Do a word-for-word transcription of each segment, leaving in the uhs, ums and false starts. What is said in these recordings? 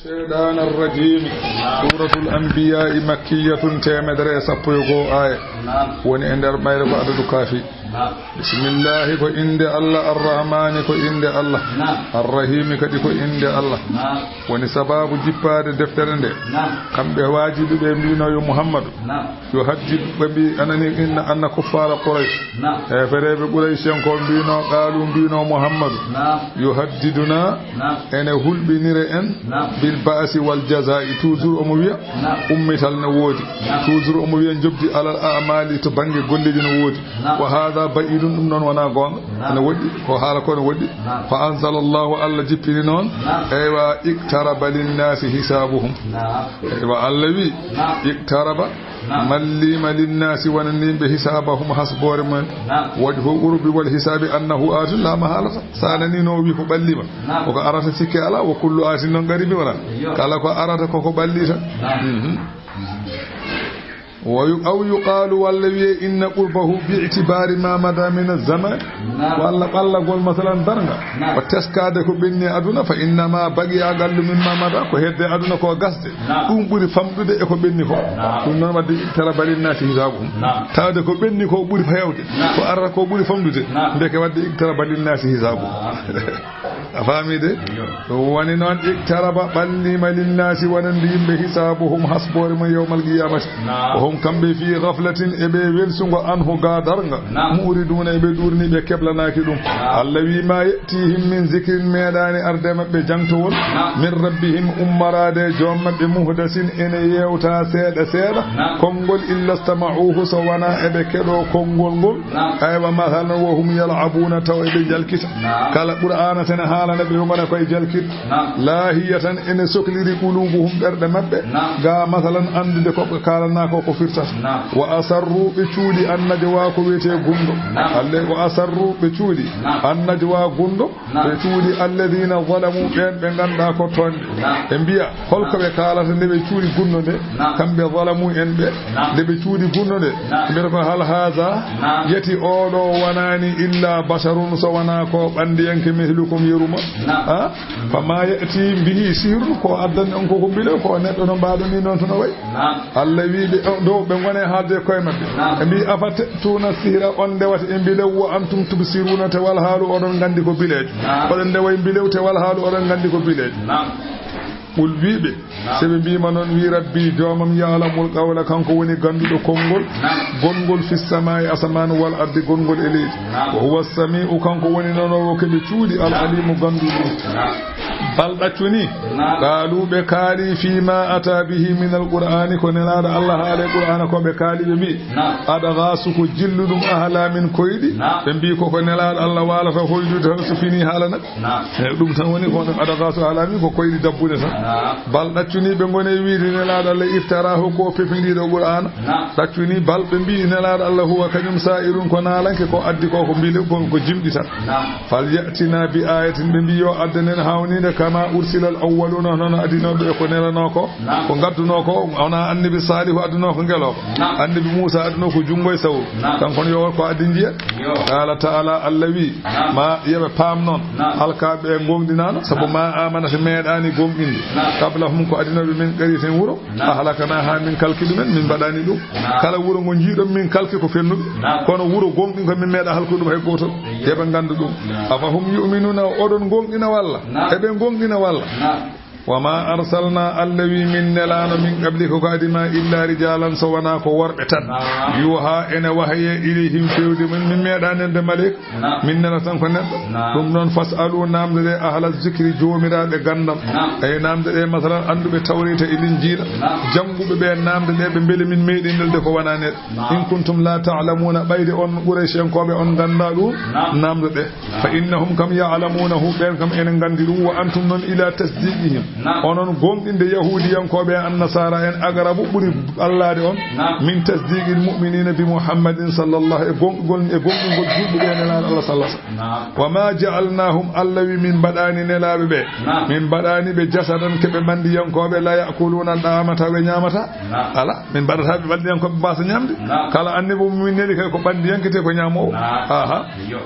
Seyɗaan arrajiimi. Suuratul Anbiyaa'i makkiyatun, teemedere e sappo e go'o aaya. Woni e nder mayre ko adadu kaafi. Bismillaahi, ko innde Allah, Arrahmaani, ko innde Allah, Arrahiimi kadi ko innde Allah. Woni sabaabu jippaade deftere nde. Kamɓe waajiɓe ɓe mbino yo Muhammadu yo haddid, ɓe mbi anani inna anna kuffaara Quraysh. Heefereeɓe Quraysh en ko mbino, qaalu, mbino Muhammadu yo haddiduna, ene hulɓinire en, bil ba'si wal jazaa'i, toujours omo wiya ummital ne woodi, toujours omo wiya njobdi alal a'maali to bannge golleeji no woodi. Wa haadha ba'iidun, ɗum noon wonaa goonga. Ene woɗɗi, ko haala ko ne woɗɗi. Fa anzala Allahu, Allah jippini noon, eywa, iqtaraba linnaasi hisaabuhum. Eywa, Allah wi, iqtaraba, malliima, linnaasi, wonani yimɓe, hisaabahum, hasboore mumen. Wajhu qurbi wal hisaabi annahu aatun laa mahaalata. So a nanii no o wi ko ɓalliima, ko ko arata, sikke alaa, wa kullu aatin noon qaribi wonaa. Kala ko arata ko ko ɓalli tan. Mhm. Wa yu-, aw yuqaalu, walla wiyee, inna qurbahu bi itibaari ma mada min azzamaan. Walla ɓallagol, masalan, darnga, o teskaade ko ɓenni aduna, fa innama baqi aqallu mimma mada, ko hedde aduna ko gasde. Ɗum ɓuri famɗude e ko ɓenni ko. Ɗum noon wadde iqtaraba linnaasi hisaabuhum. Tawde ko ɓenni ko ɓuri heewde, ko arata ko ɓuri famɗude. Ndeke wadde iqtaraba linnaasi hisaabuhum. A faami de? Ɗum woni noon, iqtaraba, ɓalliima, linnaasi, wonande yimɓe, hisaabuhum, hasboore mum, yawmal qiyaamati. Wa hum, kamɓe, fii ghaflatin, eɓe welsungo, anhu, ga darnga. Mu'riduuna, eɓe ɗuurni, ɓe keblanaaki ɗum. Allah wi, ma ya'tiihim min zikrin, meeɗaani arde maɓɓe jangtowol, min rabbihim, ummoraade e joom maɓɓe, muhdathin, ene yeewta seeɗa seeɗa, konngol, illa stama'uuhu, so wonaa eɓe keɗoo konngol ngol. Aywa, masalan, wa hum yal'abuuna, taw eɓe jalkita. Kala Qur'aana sene haalana ɓe, ɓe ngona koye jalkit. Laahiyatan, ene sokliri, quluubuhum, ɓerɗe maɓɓe, ga, masalan, anndude ko ɓe kaalana ko, ko firtata. Wa asarru, ɓe cuuɗi, annajwa, ko wiyetee gunndo. Alle, wa asarru, ɓe cuuɗi, annajwa, gunndo. Ɓe cuuɗi, alladina zalamu, ɓeen ɓe ngannduɗaa ko tooñɓe. Ɓe mbiya, holko ɓe kaalata nde ɓe cuuɗi gunndo nde? Kamɓe zalamu en ɓe, nde ɓe cuuɗi gunndo nde, ɓe mbiyata ko, hal haza, yati oɗo wonani illa basharun, so wonaa ko ɓanndiyanke, mithlukum, yeru mon. Ha? Fama ya'ti bihi sihrun, ko addani on ko, ko mbilew, ko neɗɗo no mbaɗo ni noon to no wayi. Allah wi ɓe, o, ɗo ɓe ngone haalde e koye maɓɓe. Ɓe mbi, afa ta'tuna sihra, on ndewata e mbilew, wa antum tubsiruna, te wal haalu oɗon nganndi ko bileejo. Oɗon ndewa e mbilew, te wal haalu oɗon nganndi ko bileejo. Qul, wi ɓe, so ɓe mbima noon, wi, rabbi, joomam, ya'lamul qawla, kanko woni gannduɗo konngol, gonngol fi samaa'i, asamaan, wal ardi, gonngol e leydi. Wa huwa sami'u, kanko woni nanoowo ko ɓe cuuɗi, al alimu, gannduɗo ɗum. Bal, ɗaccu ni, qaalu, ɓe kaali, fii ma ata bihi min al qur'ani, ko nelaaɗo Allah haali e qur'aana ko, ɓe kaali, ɓe mbi, adgaasu, ko jilluɗum, ahlaamin, koyɗi. Ɓe mbi ko ko nelaaɗo Allah waalata hoydude tan, so fini haalana. E ɗum tan woni ko adgaasu ahlaamin, ko koyɗi dabbude tan. Bal, ɗaccu ni, ɓe ngone wiide nelaaɗo Allah iftaraahu, ko pepindiiɗo qur'aana. Ɗaccu ni, bal, ɓe mbi nelaaɗo Allah, huwa, kañum, saa'irun, ko naalanke, ko addi ko, ko mbilew, ko, ko jimɗi tan. Fal ya'tina bi ayatin, ɓe mbi yo addanen hawniinde, kama ursila al awwaluna, hono no adinooɓe e ko nelanoo ko, ko ngadduno ko, wona annabi Saalihu adduno ko ngelooba. Annabi Muusa adduno ko junngo e sawru. Kanko ne yo ko addi njiya. Qala ta'ala, Allah wi, ma yeɓe paam noon, alkaaɓe ɓe gonɗinaano, sabu ma amanat meeɗaani gonɗinde, qablahum, ko adinooɓe, min qaryatin, wuro, ahlaknaha, min kalki ɗumen, min mbaɗani ɗum. Kala wuro ngo njiiɗon min kalki ko fennuɓe, kono wuro gonɗin ko min meeɗa halkude ɗum hay gootol. Yeɓe ngannda ɗum. Afa hum yu'minuna, oɗon gonɗina walla? Eɓe gonɗina walla? Wa ma arsalna, Allah wi, min nelaano, min qablika, ko adi ma, illa rijalan, so wonaa ko worɓe tan. Yuha, ene wahaye, ilayhim, fewde mum, min meeɗa nelde maleyka. Min nela tan ko neɗɗo. Ɗum noon, fasalu, namde ɗe, ahla zikri, joomiraaɓe ganndal. Eyi, namde ɗe, masalan, annduɓe Tawreeta e Linjiila, jannguɓe ɓe, namde ɗe, ɓe mbele min meeɗi nelde ko wonaa neɗɗo. In kuntum la ta'lamuna, ɓayde on Qurayshenkooɓe on ngannda ɗum, namde ɗe. Fa innahum kam ya'lamunahu, ɓeen kam ene nganndi ɗum, wa antum noon ila tasdiqihim, onon gonɗinde Yahuudiyankooɓe e Annasaara en, aqrabu, ɓuri allaade on, min tasdiqil mu'minina bi Muhammadin sallallahu, e gonɗugol, e gonɗingol julɓe ɓe e Nelaaɗo Allah sallallahu alaihi wasallam. Wa ma ja'alnahum, Allah wi, min mbaɗaani nelaaɓe ɓe, min mbaɗaani ɓe jasadan, ke ɓe manndiyankooɓe, la ya'kuluna, ɗaamata, ɓe ñaamata. Ala, min mbaɗata ɓe ɓanndiyankooɓe mbaasa ñaamde. Kala annabi mo min neli kay ko ɓanndiyanke te ko ñaamoowo. Aha.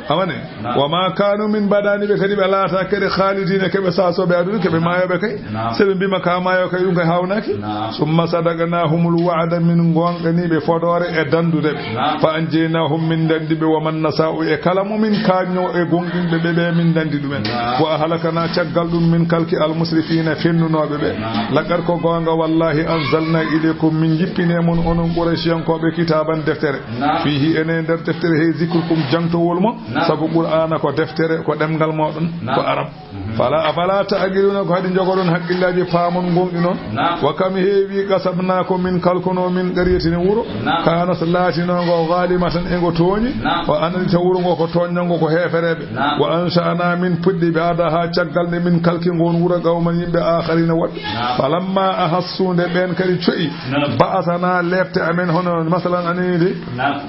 Amane. Wa ma kanu, min mbaɗaani ɓe kadi ɓe laata kadi khalidina, ke ɓe saasooɓe aduna, ke ɓe maayooɓe kay. Naam. Se ɓe mbiima ka maayo kay, ɗum kay haawnaki. Naam. Summa sadaqnahumul wa'da, min goonɗani ɓe fodoore e dandude ɓe. Naam. Fa anjaynahum, min dandi ɓe, wa man nasa'u, e kala mo min kañño e gonɗinɓe ɓe ɓe, min dandi ɗumen. Naam. Wa ahlakna, caggal ɗum min kalki al musrifina, fennunooɓe ɓe. Naam. Laqad, ko goonga, wallahi anzalna ilaykum, min jippine mon onon Qurayshiyankooɓe kitaban deftere. Naam. Fihi, ene nder deftere he zikrukum, jangtowol mo. Naam. Sabu Qur'aana ko deftere, ko ɗemngal mooɗon, naam, ko Arab. Mhm. Fala, afala ta'qiluna, ko haɗi njogoɗon haqqillaaji, paamon, gonɗinon. Naam. Wa kam heewi, qasabna, ko min kalkuno, min qaryatin, wuro. Naam. Kanat, laatinongo, zalimatan, e ngo tooñi. Naam. Wa anani, taw wuro ngo ko tooñnango, ko heefereɓe. Naam. Wa ansha'na, min puɗɗi, ba'daha, caggal nde min kalki ngon wuro, qawman, yimɓe, akharina, woɗɓe. Naam. Falamma ahassu, nde ɓen kadi co'i, naam, ba'sana, lefte amen, hono masalan anani de. Naam.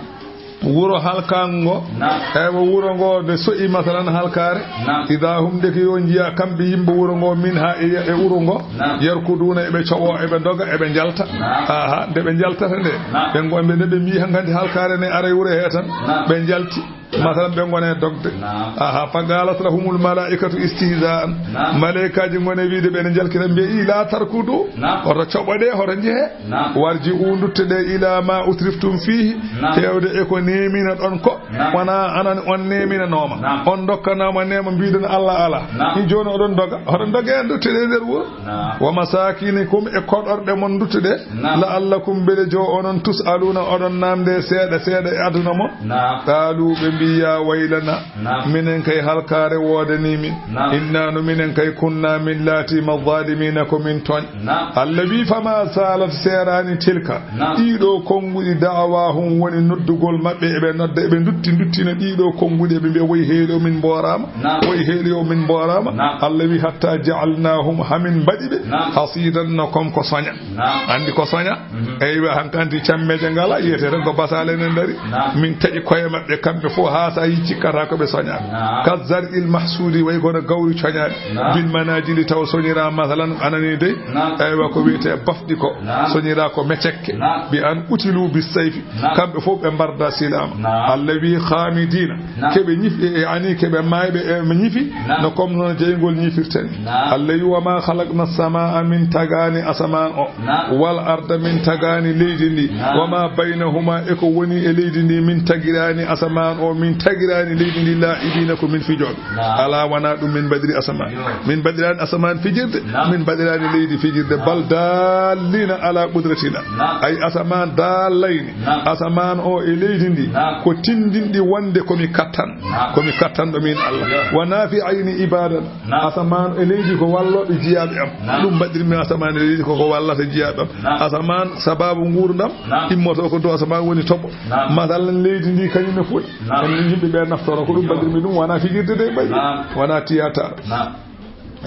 Wuro halkaango ngo. Naam. Eywa, wuro ngo nde so'i, masalan, halkaare. Naam. Idha hum, ndeke yo njiya kamɓe yimɓe wuro ngo, minha, e, e wuro ngo. Naam. Yarkuduna, eɓe coɓo, eɓe ndoga, eɓe njalta. Naam. Aha, nde ɓe njaltata nde. Naam. Ɓe ngo-, ɓe, nde ɓe mbii hankadi halkaare ne aray wuro he tan. Naam. Ɓe njalti. Naam. Masalan, ɓe ngone dogde. Naam. Aha, fa qalat lahumul malaikatu istihza'an. Naam. Malaikaaji ngone wiide ɓe ne njalkira, mbi'i, la tarkudu. Naam. Hoto coɓo de, hoto njehe. Naam. Warji'u, ndutte de, ila ma utriftum fihi, naam, fewde e ko nemina ɗon ko. Naam. Wona anan on neminanooma. Naam. On dokkanaama neema, mbiɗon Allah ala. Naam. Ni jooni oɗon doga, oɗon doga en, ndutte de nder wuro. Naam. Wa masakinikum, e koɗorɗe mon ndutte de. Naam. La'allakum, mbele jo onon, tus'aluna, oɗon namde seeɗa seeɗa e aduna mon. Naam. Qalu, ɓe mbi, ya waylana. Naam. Minen kay halkaare woodanii min. Naam. Inna, no minen kay kunna min laatima zalimina ko min tooñ. Naam. Allah wi, fama zalat, seeraani tilka. Naam. Ɗiɗo konnguɗi da'awahum woni noddugol maɓɓe, eɓe nodda, eɓe ndutti, nduttina ɗiɗo konnguɗi, eɓe mbiya, woy heeli o min mbooraama. Naam. Woy heeli o min mbooraama. Naam. Allah wi, hatta ja'alnahum, hamin mbaɗi ɓe, naam, hasidan, no kon ko soña. Naam. Andi ko soña? Mhm. Eywa, hankanti cammeeje ngala, yiyete tan ko basaale ne ndari. Naam. Min taƴi koye maɓɓe kamɓe fof, haa sa yi cikkata ko ɓe soña. Naam. Ka zar'il mahsudi, way kono gawri coñaɗi. Naam. Bil manajili, taw soñira, masalan, anani dey. Naam. Eywa, ko wiyete bafɗi ko. Naam. Soñira ko mecekke. Naam. Bi an qutilu bis sayfi. Naam. Kamɓe fof ɓe mbarda silaama. Naam. Allah wi khamidina. Naam. Keɓe ñif-, e, e, ani keɓe maayɓe, e, ɓe ñifi, naam, no comme noon jeyngol ñifirta ni. Naam. Allah wi, wa ma khalaqna samaa, min tagaani asamaan o. Naam. Wal arda, min tagaani leydi ndi. Naam. Wa ma baynahuma, e ko woni e leydi ndi, min tagiraani asamaan o, min tagiraani leydi ndi, laa'ibiina, ko min fijooɓe. Naam. Alaa, wonaa ɗum min mbaɗiri asamaan. Yo. Min mbaɗiraani asamaan fijirde, naam, min mbaɗiraani leydi fijirde. Naam. Bal dallina ala qudratina. Naam. Ay asamaan dallayni. Naam. Asamaan o e leydi ndi, naam, ko tindinɗi wonde ko mi kattan. Naam. Ko mi kattanɗo min Allah. Yo. Wa nafi'ayni ibadan. Naam. Asamaan e leydi ko wallooɓe jiyaaɓe am. Naam. Ɗum mbaɗirmi asamaan e leydi ko ko wallata jiyaaɓe am. Naam. Asamaan sababu nguurndam, naam, immoto ko dow asamaan woni toɓo. Naam. Masalan, leydi ndi kañum e foti. Naam. En yimɓe ɓe naftoro ko ɗum mbaɗirmi ɗum, wona fijirde de mbaɗi. Naam. Wona théâtre. Naam.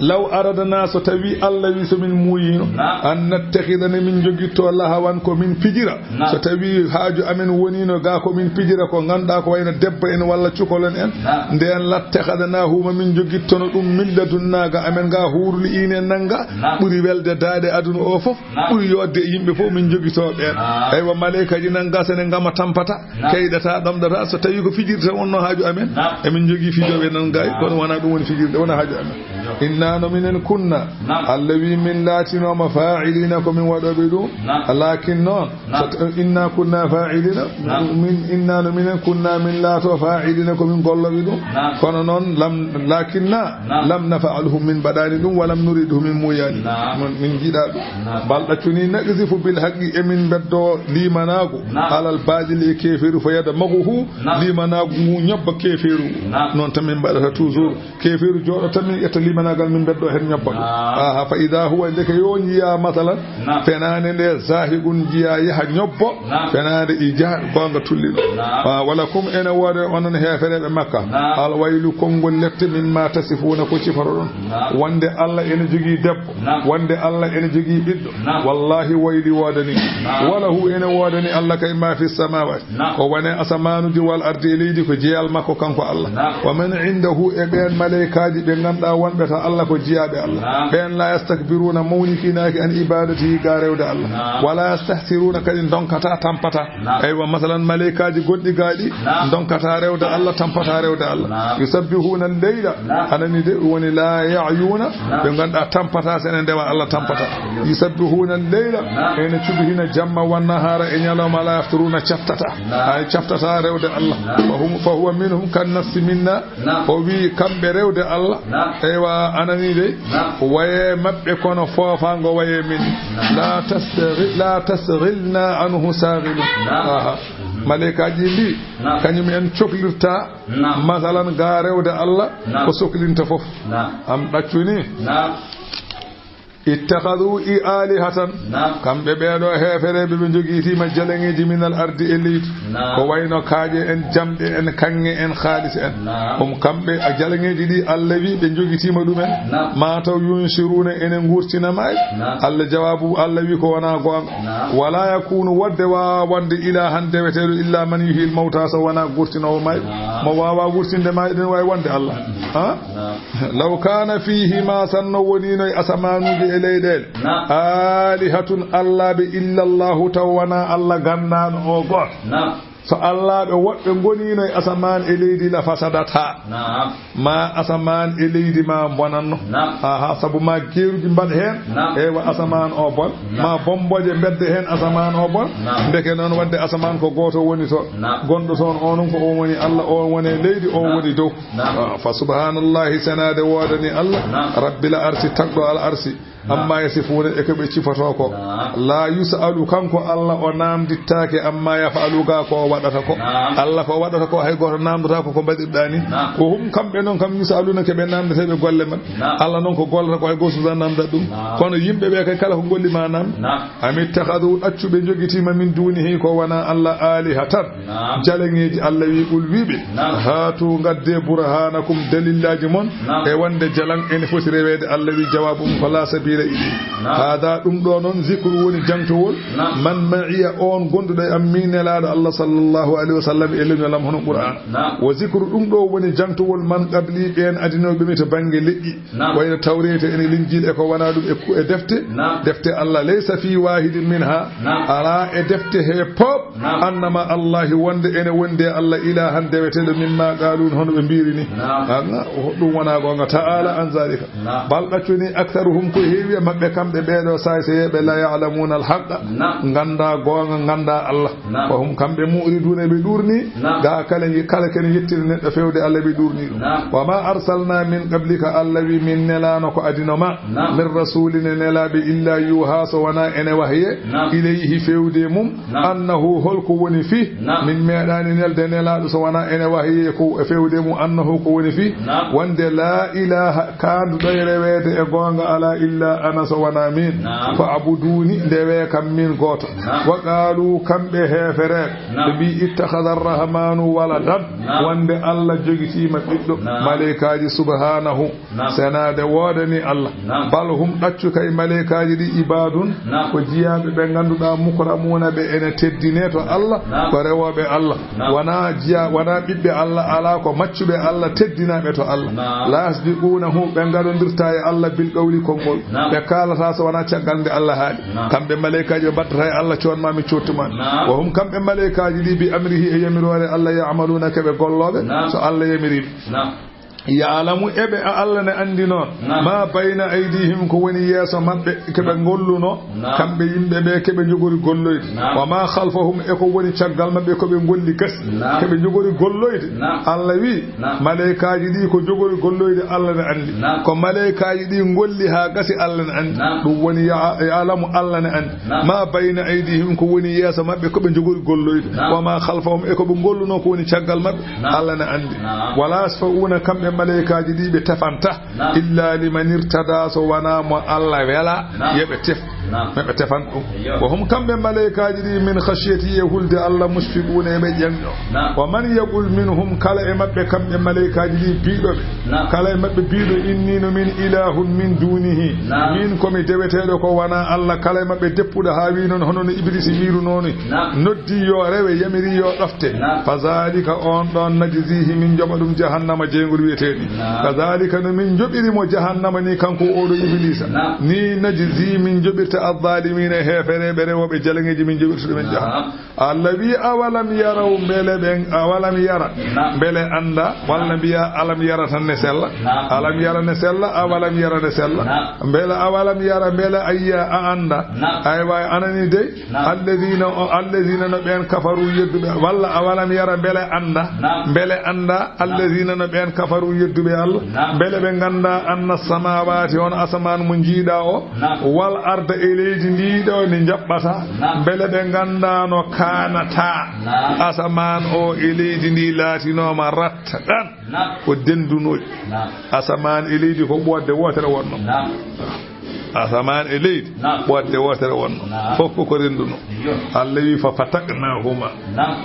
Law aradna, so tawi Allah wi so min muuyino, naam, an nattakhidha, ne min jogitto lahawan ko min fijira. Naam. So tawi haaju amen wonino ga ko min fijira ko ngannduɗaa ko wayno debbo en walla cukalon en, naam, nden lattakhadnahu, ma min jogittono ɗum min ladunna ga amen ga huurli ine nanga, naam, ɓuri welde daaɗe aduna o fof, naam, ɓuri yodde e yimɓe fof min jogito ɓeen. Naam. Eywa, maleykaji nan ga sene ngama tampata, naam, keyɗata, ɗomɗata, so tawi ko fijirde wonno haaju amen, naam, emin jogii fijooɓe nan gay, naam, kono wona ɗum woni fijirde, wona haaju amen. Yo. Inna, no minen kunna, naam, Allah wi min laatinooma fa'ilina ko min waɗooɓe ɗum, naam, lakin noon, naam, so ta-, inna kunna fa'ilina, naam, min, inna, no minen kunna min laato fa'ilina ko min gollooɓe ɗum, naam, kono noon lam, lakinna, naam, lam nafa'alhum, min mbaɗaani ɗum, wa lam nuridhum, min muuyaani, naam, min, min njiɗaa ɗum. Naam. Bal ɗaccuni naqzifu bil haqqi, emin mbeddo limanaagu, naam, alal baatili e keefeeru, fa yadmaghuhu, naam, limanaagu ngu ñobba keefeeru ngu. Naam. Noon tan min mbaɗata toujours. Keefeeru jooɗo tan min ƴetta limanaagal min mbeddo heen ñobba ɗum. Naam. Aha, fa idha huwa, ndeke yo njiya masalan, naam, fenaande nde zahiqun, njiya yaha ñobbo, naam, fenaande i jaha goonga tulliɗo. Naam. Wa, walakum, ene woode onon heefereeɓe Makka. Naam. Al waylu, konngol lette, mimma tasifuuna, ko cifotoɗon. Naam. Wonde Allah ene jogii debbo. Naam. Wonde Allah ene jogii ɓiɗɗo. Naam. Wallahi, wayli woodani. Naam. Walahu, ene woodani Allah kay ma fi samawati. Naam. Ko woni e asamaanuuji wal ardi e leydi ko jeyal makko kanko Allah. Naam. Wa man indahu, e ɓeen maleykaaji ɓe ngannduɗaa wonɓe Ka Allah ko jiyaaɓe Allah. Naam. Ɓeen laa yastakbiruuna mawnikinaaki an ibaadatihi ga rewde Allah. Naam. Walaa yastahsiruuna kadi ndonkata tampata. Naam. Eywa, masalan, maleykaaji gonɗi ga ɗi, naam, ndonkata rewde Allah, tampata rewde Allah. Naam. Yusabbihuuna leyla. Naam. Anani de, woni laa ya'yuuna, naam, ɓe ngannduɗaa tampata, so ene ndewa Allah tampata. Naam. Yusabbihuuna leyla, naam, ene cuɓihina jamma, wan nahaara e ñalawma, laa yafturuuna caftata. Naam. Ay caftata rewde Allah. Naam. Fa hum, fa huwa minhum kan nafsi minna. Naam. O wi'i kamɓe rewde Allah. Naam. Eywa, anani de. Naam. Waye maɓɓe kono foofaango waye min. Naam. La tastaghi-, la tastagilna anhu sagilun. Naam. Aha. Mhm. Maleykaaji mbi, naam, kañum en coklirta, naam, masalan ga rewde Allah, naam, ko soklinta fof. Naam. Am ɗaccuni. Naam. Ittakhadhu i alihatan. Naam. Kamɓe ɓeeɗo heefereɓe ɓe njogitiima jalaŋeeji minal ardi e leydi. Naam. Ko wayno kaaƴe en, jamɗe en, kaŋŋe en, haalis en. Naam. Ɗum kamɓe a jalaŋeeji ɗi Allah wi ɓe njogitiima ɗumen. Naam. Ma taw yunsiruna ene ngurtina maayɓe. Naam. Allah jawaabu Allah wi ko wona goonga. Naam. Wala yakunu wonde waawa wonde ilahan deweteeɗo illa man yuhil mawta so wona gurtinoowo maayɓe. Naam. Mo waawa wurtinde maayɓe ɗen waawi wonde Allah. Mm. Ha? Naam. Law kana fihima, sanno wonino e asamanuuji e leyɗeele, naam, alihatun, allaaɓe, illa Allahu, taw wona Allah ganndaano o gooto. Naam. So allaaɓe woɓɓe ngonino e asamaan e leydi, la fasadata. Naam. Ma asamaan e leydi ma bonanno. Naam. Aha, sabu ma geeruji mbaɗ heen. Naam. Eywa, asamaan o bon. Naam. Ma bomboje mbedde heen asamaan o bon. Naam. Ndeke noon wadde asamaan ko gooto woni toon. Naam. Gonɗo toon o noon ko o woni Allah, o woni e leydi, o, naam, woni dow. Naam. Ah, fa subhanallahi, senaade woodani Allah, naam, rabbil arsi, tagɗo al arsi, naam, amma yasifuuna, e ko ɓe cifotoo ko. Naam. La yus'alu, kanko Allah o naamdittaake, amma yaf'alu, ga ko o waɗata ko. Naam. Allah ko waɗata ko hay gooto naamndotaako ko mbaɗirɗaa ni. Naam. Wa hum, kamɓe noon kam, yus'aluuna, ke ɓe naamndeteeɓe golle maɓɓe. Naam. Allah noon ko gollata ko hay gooto suusa naamndat ɗum. Naam. Kono yimɓe ɓe kay kala ko ngolli ma naam. Naam. Am ittakhadhu, ɗaccu ɓe njogitiima, min dunihi, ko wona Allah, alihatan. Naam. Jalaŋeeji, Allah wi, qul, wi ɓe. Naam. Haatu, ngadde, burhanakum, dalillaaji mon. Naam. E wonde jalaŋ ene foti reweede, Allah wi, jawaabu mum ko la sabila ilayhi. Naam. Haada, ɗum ɗo noon, zikru woni jaŋtowol. Naam. Man ma'iya, on gonduɗo e am, min nelaaɗo Allah sallallahu alayhi wa sallam, e leñol am hono Qur'an. Naam. Wa zikru, ɗum ɗo woni jaŋtowol man qabli, ɓeen adinooɓe mi to bannge leƴƴi. Naam. Wayno Tawreeta ene Linjiil e ko wona ɗum e ku-, e defte. Naam. Defte Allah, laysa fi wahidin minha. Naam. Alaa e defte he pop. Naam. Annama Allahi, wonde ene wondi e Allah ilahan deweteeɗo mimma qaalu, hono ɓe mbiiri ni. Naam. An-, ɗum wona goonga. Ta'ala an zalika. Naam. Bal ɗaccuni aktharuhum, ko heewi e maɓɓe kamɓe ɓeeɗo saayseyeeɓe, la ya'lamuna al-haqqa. Naam. Ngannda goonga, ngannda Allah. Naam. Wa hum, kamɓe, mu'riduna, ɓe ɗuurni. Naam. Ga kala, kala kene yettiri neɗɗo fewde Allah, ɓe ɗuurni ɗum. Naam. Wa ma arsalna min qablika, Allah wi, min nelaano ko adino ma. Naam. Min rasulin, e nelaaɓe, illa yuha, so wona ene wahye. Naam. Ilayhi, fewde mum. Naam. Annahu, holko woni fii. Naam. Min meeɗaani nelde nelaaɗo so wona ene wahye ko e fewde mum, annahu, ko woni fii. Naam. Wonde la ilaha, kaanduɗo e reweede e goonga alaa illa ana, so wona min. Naam. Fa abuduni, ndewe kam min gooto. Naam. Wa qaalu, kamɓe heefereeɓe, naam, ɓe mbi, ittakhadha arrahmanu waladan, naam, wonde Allah jogitiima ɓiɗɗo. Naam. Maleykaaji, subhanahu, naam, senaade woodani Allah. Naam. Bal hum, ɗaccu kay maleykaaji ɗi, ibadun, naam, ko jiyaaɓe ɓe ngannduɗaa, mukramuuna, ɓe ene teddine to Allah, naam, ko rewooɓe Allah. Naam. Wona jiya, wona ɓiɓɓe Allah, alaa ko maccuɓe Allah, teddinaaɓe to Allah. Naam. La yasbiqunahu, ɓe ngaɗondirta e Allah bil qawli konngol. Naam. Ɓe kaalata so wona caggal nde Allah haali. Naam. Kamɓe maleykaaji ɓe mbattata e Allah, coon ma mi cottuma. Naam. Wa hum, kamɓe maleykaaji ɗi, bi amrihi, e yamiroore Allah, ya'maluna, ke ɓe gollooɓe. Naam. So Allah yamiri ɓe. Naam. Ya'lamu, eɓe a Allah ne anndi noon. Naam. Ma bayna aydihim, ko woni yeeso maɓɓe, ke ɓe, naam, ngolluno. Naam. Kamɓe yimɓe ɓe, ke ɓe njogori golloyde. Naam. Wa ma khalfahum, e ko woni caggal maɓɓe, ko ɓe ngolli gasi. Naam. Ke ɓe njogori golloyde. Naam. Allah wi, naam, maleykaaji ɗi ko njogori golloyde Allah ne anndi. Naam. Ko maleykaaji ɗi ngolli haa gasi Allah ne anndi. Naam. Ɗum woni ya-, ya'lamu, Allah ne anndi. Naam. Ma bayna aydihim, ko woni yeeso maɓɓe, ko ɓe njogori golloyde. Naam. Wa ma khalfahum, e ko ɓe ngolluno, ko woni caggal maɓɓe. Naam. Allah ne anndi. Naam. Wala yashfa'una, kamɓe maleykaaji ɗi ɓe tefanta. Naam. Illa liman irtada, so wona mo Allah wela, naam, yo ɓe tef. Naam. Maɓɓe tefan ɗum. Eyyo. Wa hum, kamɓe maleykaaji ɗi, min khashyatihi, e hulde Allah, mushfiquuna, eɓe ƴenƴo. Naam. Wa man yaqul minhum, kala e maɓɓe kamɓe maleykaaji ɗi, biiɗo ɓe. Naam. Kala e maɓɓe biiɗo, inni, no min, ilahun min dunihi. Naam. Min ko mi deweteeɗo ko wanaa Allah, kala e maɓɓe deppuɗo haa wii noon, hono no Ibliisi wiirunoo ni. Naam. Noddi yo rewe, yamiri yo ɗofte. Naam. Fa zalika, on ɗon, najzihi, min njoɓa ɗum jahannama, jeyngol wiyeteeɗi. Naam. Ka zalika, no min njoɓiri mo jahannama ni, kanko oɗo Ibliisa. Naam. Ni najzi, min njoɓirta, azzaalimiina, heefereeɓe rewooɓe jalaŋeeji, min njoɓirta ɗumen jahannama. Naam. Allah wi, awalam yaraw, mbele ɓen, awalam yara, naam, mbele annda, walla mbiya alam yara tan ne sella. Naam. Alam yara ne sella, awalam yara ne sella. Naam. Mbele awalam yara, mbele ayya a annda. Naam. Aywa, anani dey. Naam. Alladina o, alladina no ɓen kafaru yedduɓe, walla awalam yara mbele annda. Naam. Mbele annda, naam, alladina no ɓen kafaru yedduɓe Allah. Naam. Mbele ɓe ngannda anna samawati, on asamaan mo njiiɗa o, naam, wal arda e leydi ndi ɗo ndi njaɓɓata. Naam. Mbele ɓe ngannda no kaanata. Naam. Asamaan o e leydi ndi laatinooma ratta ɗan. Naam. Ko denndunooɗi. Naam. Asamaan e leydi ko ɓoodde wootere wonno. Naam. Asamaan e leydi, naam, ɓoodde wootere wonno. Naam. Fof ko ko rennduno. Iyo. Allah wi, fa fataqnahuma. Naam.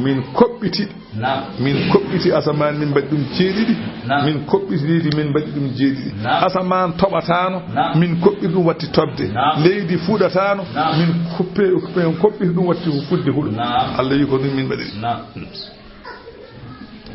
Min koɓɓiti. Naam. Min koɓɓiti asamaan, min mbaɗi ɗum jeeɗiɗi. Naam. Min koɓɓiti leydi, min mbaɗi ɗum jeeɗiɗi. Naam. Asamaan toɓataano, naam, min koɓɓiti ɗum watti toɓde. Naam. Leydi fuɗataano, naam, min koppe-, min koɓɓiti ɗum watti fuɗde huɗo. Naam. Allah wi, ko ɗum min mbaɗiri. Naam.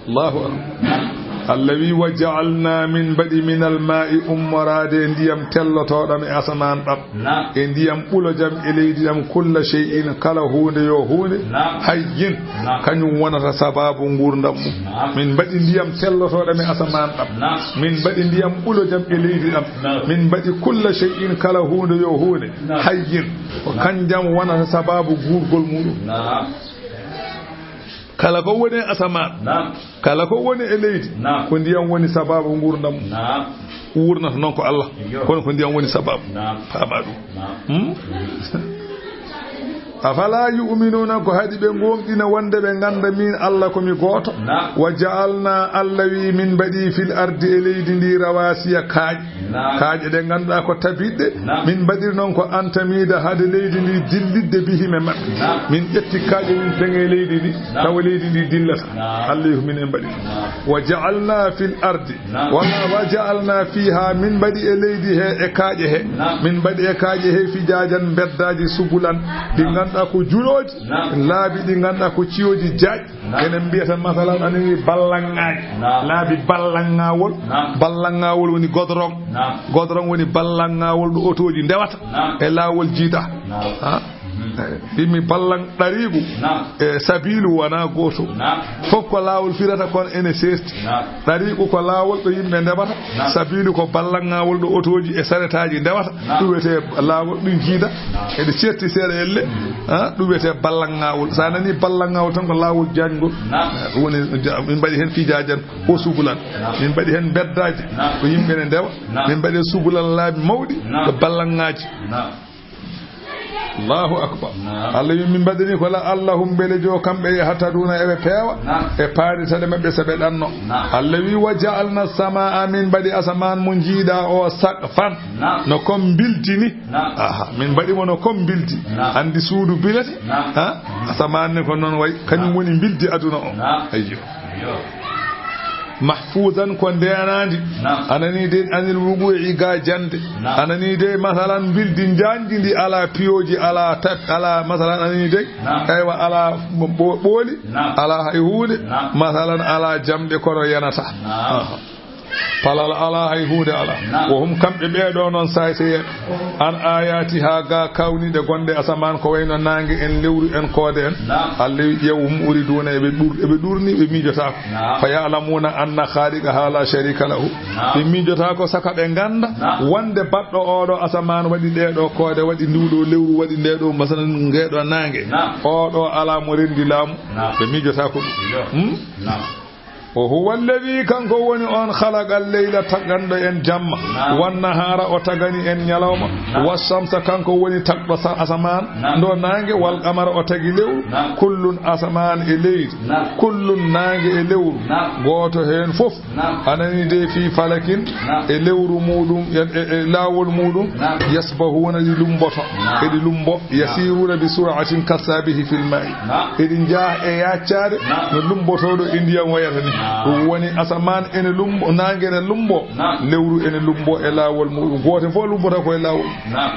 Allahu akbar. Allah wi, wa ja'alna, min mbaɗi, minal ma'i, ummoraade e ndiyam tellotooɗam e asamaan ɗam, naam, e ndiyam ɓulojam e leydi ɗam, kulla shay'in, kala huunde yo huunde, naam, hayyin, naam, kañum wonata sabaabu nguurndam mum. Naam. Min mbaɗi ndiyam tellotooɗam e asamaan ɗam. Naam. Min mbaɗi ndiyam ɓulojam e leydi ɗam. Naam. Min mbaɗi kulla shay'in, kala huunde yo huunde, naam, hayyin, ko, naam, kanjam wonata sabaabu guurgol muɗum. Naam. Kala ko woni e asamaan, naam, kala ko woni e leydi, naam, ko ndiyam woni sabaabu nguurndam mum. Naam. Wuurnata noon ko Allah, iyo, kono ko ndiyam woni sabaabu. Naam. Faama ɗum. Naam. Hmm? Afala yu'minuna, ko haɗi ɓe goonɗina wonde ɓe ngannda min Allah ko mi gooto? Naam. Wa ja'alna, Allah wi, min mbaɗi fil ardi, e leydi ndi, rawasiya, kaaƴe. Naam. Kaaƴe ɗe ngannduɗaa ko tabiɗɗe. Naam. Min mbaɗiri noon ko an tamida, hade leydi ndi dillidde, bihim, e maɓɓe. Naam. Min ƴetti kaaƴe, min peŋe leydi ndi, naam, tawa leydi ndi dillata. Naam. Allah wi ko min en mbaɗi. Naam. Wa ja'alna fil ardi. Naam. Walla wa ja'alna fiha, min mbaɗi e leydi he, e kaaƴe he. Naam. Min mbaɗi e kaaƴe he fijajan, mbeddaaji, subulan, ɗi, naam, ngannduɗaa ko julooji, naam, laabi ɗi ngannduɗaa ko ciwooji jaaj. Naam. Enen mbiyata, masalan, anen wi ballanŋaaji. Naam. Laabi ballanŋaawol. Naam. Ballanŋaawol woni godorong. Naam. Godorong woni ballanŋaawol ɗo otooji ndewata. Naam. E laawol jiiɗa. Naam. Ha? Mhm. Eyi. Mbiimi ballan ɗariigu. Naam. E sabiilu wonaa gooto. Naam. Fof ko laawol firata, kono ene seesti. Naam. Ɗariigu ko laawol ɗo yimɓe ndewata. Naam. Sabiilu ko ballanŋaawol ɗo otooji e saretaaji ndewata. Naam. Ɗum wiyetee laawol, ɗum jiida. Naam. Eɗe ceerti seeɗa elle. Ha? Ɗum wiyetee ballanŋaawol. So a nanii ballanŋaawol tan ko laawol jaajngol. Naam. Ɗum woni, ja-, min mbaɗi heen fijajan, ko subulan. Naam. Min mbaɗi heen mbeddaaji, naam, ko yimɓe ne ndewa. Naam. Min mbaɗi heen subulan, laabi mawɗi, naam, ko ballanŋaaji. Naam. Allahu akbar. Naam. Allah wi, min mbaɗani ko la allahum, mbele jo kamɓe yahtaduna eɓe peewa, naam, e paaditale maɓɓe so ɓe ɗanno. Naam. Allah wi, wa ja'alna samaa, min mbaɗi asamaan mo njiiɗa o saqfan, naam, no comme mbildi ni. Naam. Aha, min mbaɗi mo no comme mbildi. Naam. Anndi suudu bilete? Naam. Ha? Asamaan ni ko noon wayi, kañum, naam, woni mbildi aduna o. Naam. Ayyo. Ayyo. Mahfuzan, ko ndeenaandi. Naam. A nanii de, anil wuqu'i, ga jande. Naam. A nanii de, masalan, mbildi njaanjdi ndi alaa piyooji, alaa tap-, alaa, masalan, a nanii de, naam, aywa, alaa ɓo-, ɓooli, naam, alaa hay huunde, naam, masalan, alaa jamɗe, kono yanata. Naam. Aha. Palal alaa, hay huunde alaa. Naam. Wo hum, kamɓe ɓee ɗoo noon, saayseyeeɓe. An ayatiha, ga kawniiɗe gonɗe asamaan, ko wayno naange en, lewru en, koode en. Naam. Allah wi, ƴeew, hum uriduuna, eɓe ɗur-, eɓe ɗurni, ɓe miijotaako. Naam. Fa ya'lamuna anna khaliqaha la sharika lahu. Naam. Ɓe miijotaako saka ɓe ngannda, naam, wonde baɗɗo oo ɗoo asamaan waɗi ɗee ɗoo koode, waɗi nduu ɗoo lewru, waɗi ndee ɗoo, masalan, ngee ɗoo naange. Naam. Oo ɗoo alaa mo renndi laamu. Naam. Ɓe miijotaako ɗum. Iyo. Hmm? Naam. O huwa alladhi, kanko woni on, khalaqa al-layla, taganɗo en jamma, naam, wan-nahaara, o tagani en ñalawma, naam, wash-shamsa, kanko woni tagɗo sa-, asamaan, naam, ndo naange, wal-qamara, o tagi lewru, naam, kullun, asamaan e leydi, naam, kullun, naange e lewru, naam, gooto heen fof, naam, a nani de, fii falakin, naam, e lewru muɗum, e, e, e laawol muɗum, naam, yasbahuuna, ɗi lumboto, naam, eɗi lumbo, naam, yasiruuna bi sur'atin kassabihi fil ma'i, naam, eɗi njaha e yaccaade, naam, no lumbotooɗo e ndiyam wayata ni. Naam. Ɗum woni asamaan ene lumbo, naange ene lumbo, naam, lewru ene lumbo e laawol muɗum. Gooto fof lumbota ko e laawol. Naam.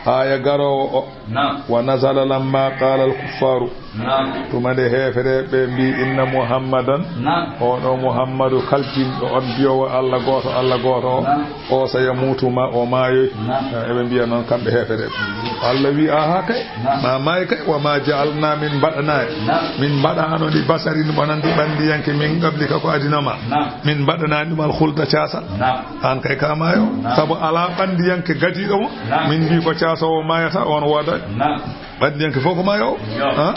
Aaya garoowo o. Naam. Wa nazala lamma qala al-kuffaru. Naam. Tuma nde heefereɓe mbi inna Muhammadan. Naam. Oɗo Muhammadu kalkinɗo on, biyowo Allah gooto, Allah gooto o. Naam. O sayamutu, ma o maayoy. Naam. Eh, eɓe mbiya noon kamɓe heefereɓe. Allah wi, aha kay, naam, ma maay kay, wa ma ja'alna, min mbaɗanaani. Naam. Min mbaɗaano li basharin, wonande ɓanndiyanke, min qablika, ko adino ma. Naam. Min mbaɗanaani ɗum al-khulda, caasal. Naam. Aan kay ka maayo. Naam. Sabu alaa ɓanndiyanke gadiiɗo mo. Naam. Min mbi ko caasoowo maayata, on woodaani. Naam. Ɓanndiyanke fof ko maayo. Yo. Ha?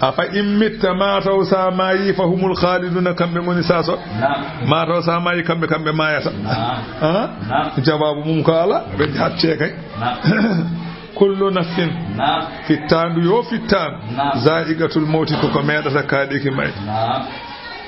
Afa in mitta, mataw sa maayi, fa humul khaliduna, kamɓe ngoni saasoɓe. Naam. Mataw sa maayi, kamɓe, kamɓe maayata. Naam. Ha? Naam. Jawaabu mum ko alaa, ɓe hacce kay. Naam. Kullu nafsin. Naam. Fittaandu yo fittaandu. Naam. Za'iqatul mawti, ko ko meeɗata kaaɗeeki mayde. Naam.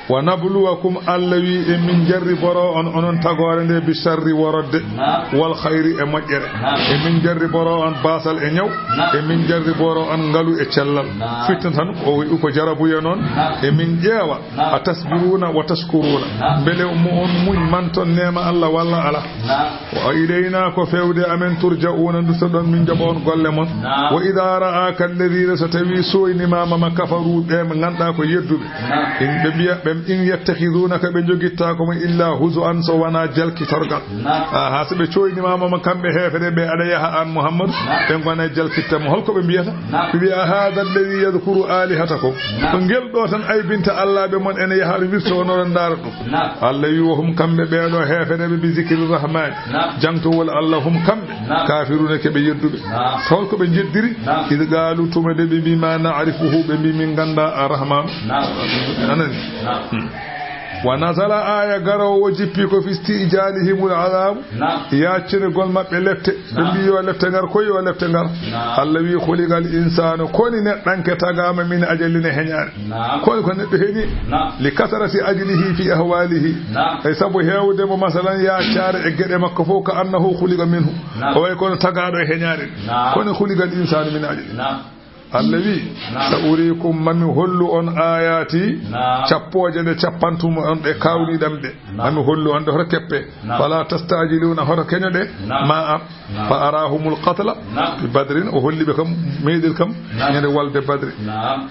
Wa nabluwakum, Allah wi, e min jarriboro on, onon tagoore nde, bi sharri, worodde, naam, wal khayri, e moƴƴere. Naam. E min jarriboro on baasal e ñaw. Naam. E min jarriboro on ngalu e cellal. Naam. Fitna tan, o wi ko jarabuya noon. Naam. E min ƴeewa, naam, a tasbiruna wa tashkuruna. Naam. Mbele mo on muñ, manton neema Allah walla ala. Naam. Wa ilayna, ko fewde amen, turja'una, nduttoɗon, min jaɓa on golle mon. Naam. Wa idha ra'aka alladhina, so tawi sooynima ma, ma kafaru, ɓe ɓe ngannduɗaa ko yedduɓe. Naam. In ɓe mbiya, ɓe, in yattakhidhunaka, ɓe njogitta ko ma illa huzuan, so wona jalkitorgal. Naam. Aha, so ɓe cooynima ma, ma kamɓe heefere ɓe, aɗa yaha an Muhammadu, naam, ɓe ngona e jalkitte mo. Holko ɓe mbiyata? Naam. Ɓe mbiya, hadha alladhi yadhkuru alihatakum. Naam. Ko ngel ɗo tan aybinta Allah ɓe mon, ene yaha wirto, onon ndaara ɗum. Naam. Allah wi, wa hum, kamɓe ɓeeɗo heefereɓe, bi zikri rahmani, naam, jangtowol Allah, hum, kamɓe, naam, kafiruna, ke ɓe yedduɓe. Naam. Holko ɓe jeddiri? Naam. Id qalu, tuma de ɓe mbi, ma na'rifuhu, ɓe mbi, min ganda ar-Rahman. Naam. Anani? Naam. Hmm. Wa nazala, aya garowo jippi ko fi istijalihimul azab, naam, yaccirgol maɓɓe lette. Ɓe mbi, yo lefte ngar, ko yo lefte ngar. Naam. Allah wi, khuliqal insanu, koni neɗɗanke tagama min ajalin, e heñaare. Naam. Koni ko neɗɗo heñi? Naam. Li kasrati ajlihi fi ahwalihi. Naam. E sabu heewde mo, masalan, yaacaare e geɗe makko fof, ka annahu khuliqa minhu. Naam. O way kono tagaaɗo e heñaare. Naam. Koni khuliqal insanu min ajali. Naam. Allah wi, naam, sa urikum, mami hollu on ayati, naam, cappooje ɗe cappantuma on ɗe kawniɗam ɗe. Naam. Mami hollu on ɗe hoto keppe. Naam. Fala tastajiluna, hoto keñoɗe, naam, ma am. Naam. Fa arahumul qatla, naam, bi Badrin, o holli ɓe kam, meeɗel kam, naam, ñande walde Badri. Naam.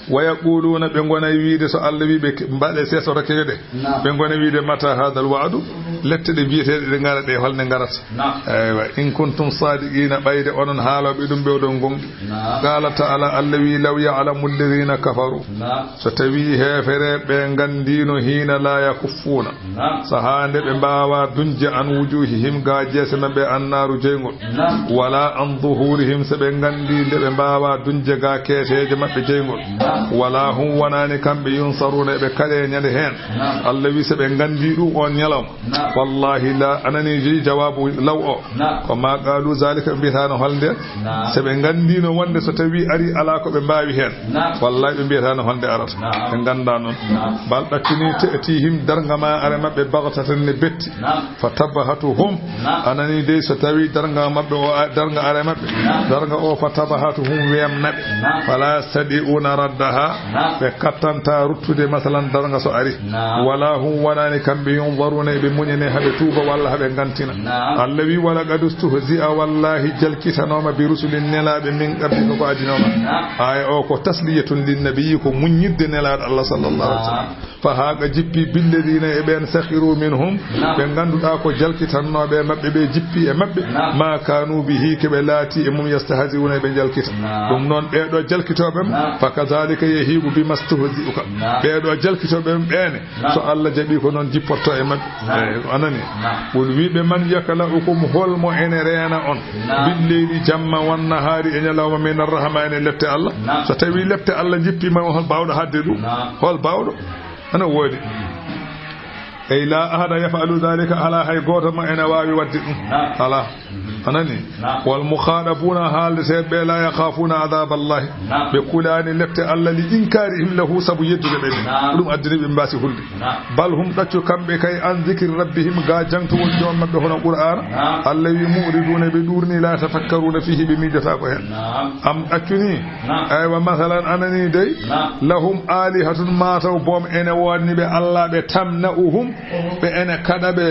Wa yaquluna, ɓe ngona wiide, so Allah wi ɓe ke-, mbaɗe seeso rakkeje ɗe. Naam. Ɓe ngona wiide, mata hadal wa'du, lette ɗe biyeteeɗe ɗe ngara ɗe, holne ngarata? Naam. Eywa, in kuntum sadiqina, ɓayde onon haalooɓe ɗum ɓe oɗon gonɗi. Naam. Qala ta'ala, Allah wi, law ya'lamu alladhina kafaru. Naam. So tawi heefereɓe ngandino, hina la yakuffu Naam. Sahaa nde ɓe mbaawaa duñde an wujuuhihim, ga jeese maɓɓe, an naaru jeyngol. Naam. Wala an zuhuurihim, so ɓe nganndii nde ɓe mbaawaa duñde ga keeseeje maɓɓe jeyngol. Naam. Wala hum, wonaani kamɓe, yunsaruuna, eɓe kaɗee ñande heen. Naam. Allah wi, so ɓe nganndii ɗum oon ñalawma. Naam. Wallahi la, a nanii jawaabu law o. Naam. Ko ma qaalu zaalika, ɓe mbiyataano holnde. Naam. So ɓe nganndiino wonde so tawii arii alaa ko ɓe mbaawi heen. Naam. Wallahi ɓe mbiyataano holnde arata. Naam. Ɓe nganndaa noon. Naam. Bal ɗaccunii ta'tiihim, darnga ma ara maɓɓe, baghtatan ne betti. Naam. Fa tabahatuhum. Naam. A nanii dey so tawii darnga maɓɓe o a-, darnga ara maɓɓe. Naam. Darnga o fa tabahatuhum weemna ɓe. Naam. Fala yastati'uuna raddaha. Naam. Ɓe kattantaa ruttude masalan darnga so arii. Naam. Wala hum wonaani kamɓe yunzaruuna eɓe muñanee haa ɓe tuuba walla haa ɓe ngantina. Naam. Allah wi, "Wa laqad ustuhzi'a," wallahi jalkitanooma, "bi rusulin," nelaaɓe, "min qablika," ko adinooma. Naam. Aaya o ko tasliyatun lin nabiyyi, ko muññidde nelaaɗo Allah sallallahu alaihi wasallam. Naam. Fa haaqa jippi billadiina e ɓeen sakhiru minhum, naam, ɓe ngannduɗaa ko jalkitannooɓe e maɓɓe ɓe jippi e maɓɓe, naam, ma kaanu bihi, ke ɓe laati e mum yastahzi'uuna eɓe jalkita. Naam. Ɗum noon ɓee ɗo jalkitooɓe am, naam, fa kaza ذلك يهيق بما استهزئ. Naam. Ɓee ɗoo jalkitooɓe ɓeene, naam, so Allah jaɓii ko noon jipporto e maɓɓe. Naam. Eey, a nanii? Naam. Qul, wii ɓe, man yakla'ukum, hol mo ene reena on, naam, billeyli jamma, wan nahaari e ñalawma, mina rahmaani, lepte Allah? Naam. So tawii lepte Allah njippiima, hol baawɗo haɗde ɗum? Naam. Hol baawɗo? Ana woodi. Ey, laa ahada yaf'alu dhalika, alaa hay gooto ma ene waawi waɗde ɗum. Naam. Alaa. Mhm. A nanii? Naam. Wal mukhaɗabuuna, haaldeteeɓe ɓe, laa yakhaafuuna adhaaba Allahi. Naam. Ɓe kulaani lepte Allah, li inkaarihim lahu, sabu yeddude ɓe ɗum. Naam. Ɗum addani ɓe mbaasi hulde. Naam. Bal hum, ɗaccu kamɓe kay, an zikri rabbihim, ga jaŋtowol joom maɓɓe hono Qur'aana. Naam. Allah wi mu'riduuna, ɓe ɗuurni, laa yatafakkaruuna fiihi, ɓe miijotaako heen. Naam. Am ɗaccu ni? Naam. Aywa, masalan, a nanii dey? Naam. Lahum aalihatun, maa taw boom ene woodani ɓe Allah ɓe, tamna'uhum, ɓe ene kaɗa ɓe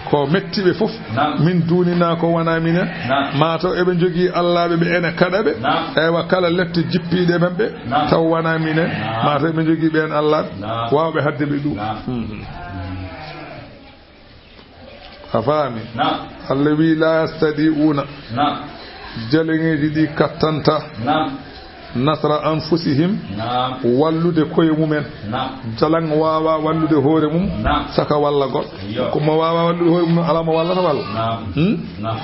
ko metti ɓe fof. Naam. Min duuninaa, ko wonaa minen. Naam. Maa taw eɓe njogii allaaɓe ɓe ene kaɗa ɓe. Naam. Eywa, kala lepte jippiiɗe maɓɓe, naam, taw wonaa minen. Naam. Maa taw eɓe njogii ɓeen allaaɓe, naam, waawɓe haɗde ɓe ɗum. Naam. Mhm. A faami? Naam. Allah wi, laa yastati'uuna. Naam. Jaleŋeeji ɗi kattanta. Naam. Nasra anfusihim, naam, wallude koye mumen. Naam. Jalaŋ waawaa wallude hoore mum, naam, saka walla goɗɗo. Iyo. Ko mo waawaa wallude hoore mum, alaa mo wallata walla. Naam. Hmm? Naam.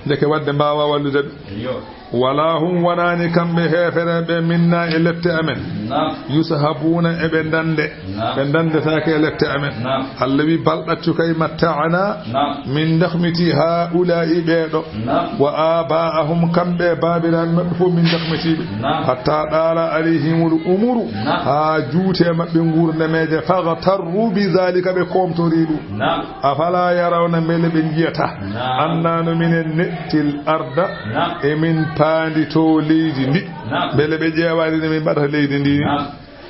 Ndeke waɗde mbaawaa wallude ɓe. Iyo. Walaa hum, wonaani kamɓe heefereeɓe, minnaa, e lepte amen. Naam. Yushabuuna, eɓe ndande. Naam. Ɓe ndanndetaake e lepte amen. Naam. Allah wi, bal, ɗaccu kay, matta'naa, naam, min ndahmitii haa'ulaa'i, ɓee ɗo. Naam. Wa aabaa'ahum, kamɓe e baabiraaɓe maɓɓe fof min ndahmitii ɓe. Naam. Hattaa ɗaala alayhimul umuru, naam, haa juuti e maɓɓe nguurnameeje, faghtarru bi dhaalika, ɓe koomtorii ɗum. Naam. Afalaa yarawna, mbele ɓe njiyataa? Naam. Annaa no minen ne'til arda, naam, emin paanditoo leydi ndi. Naam. Mbele ɓe ƴeewaani no min mbaɗata leydi ndi ni? Naam.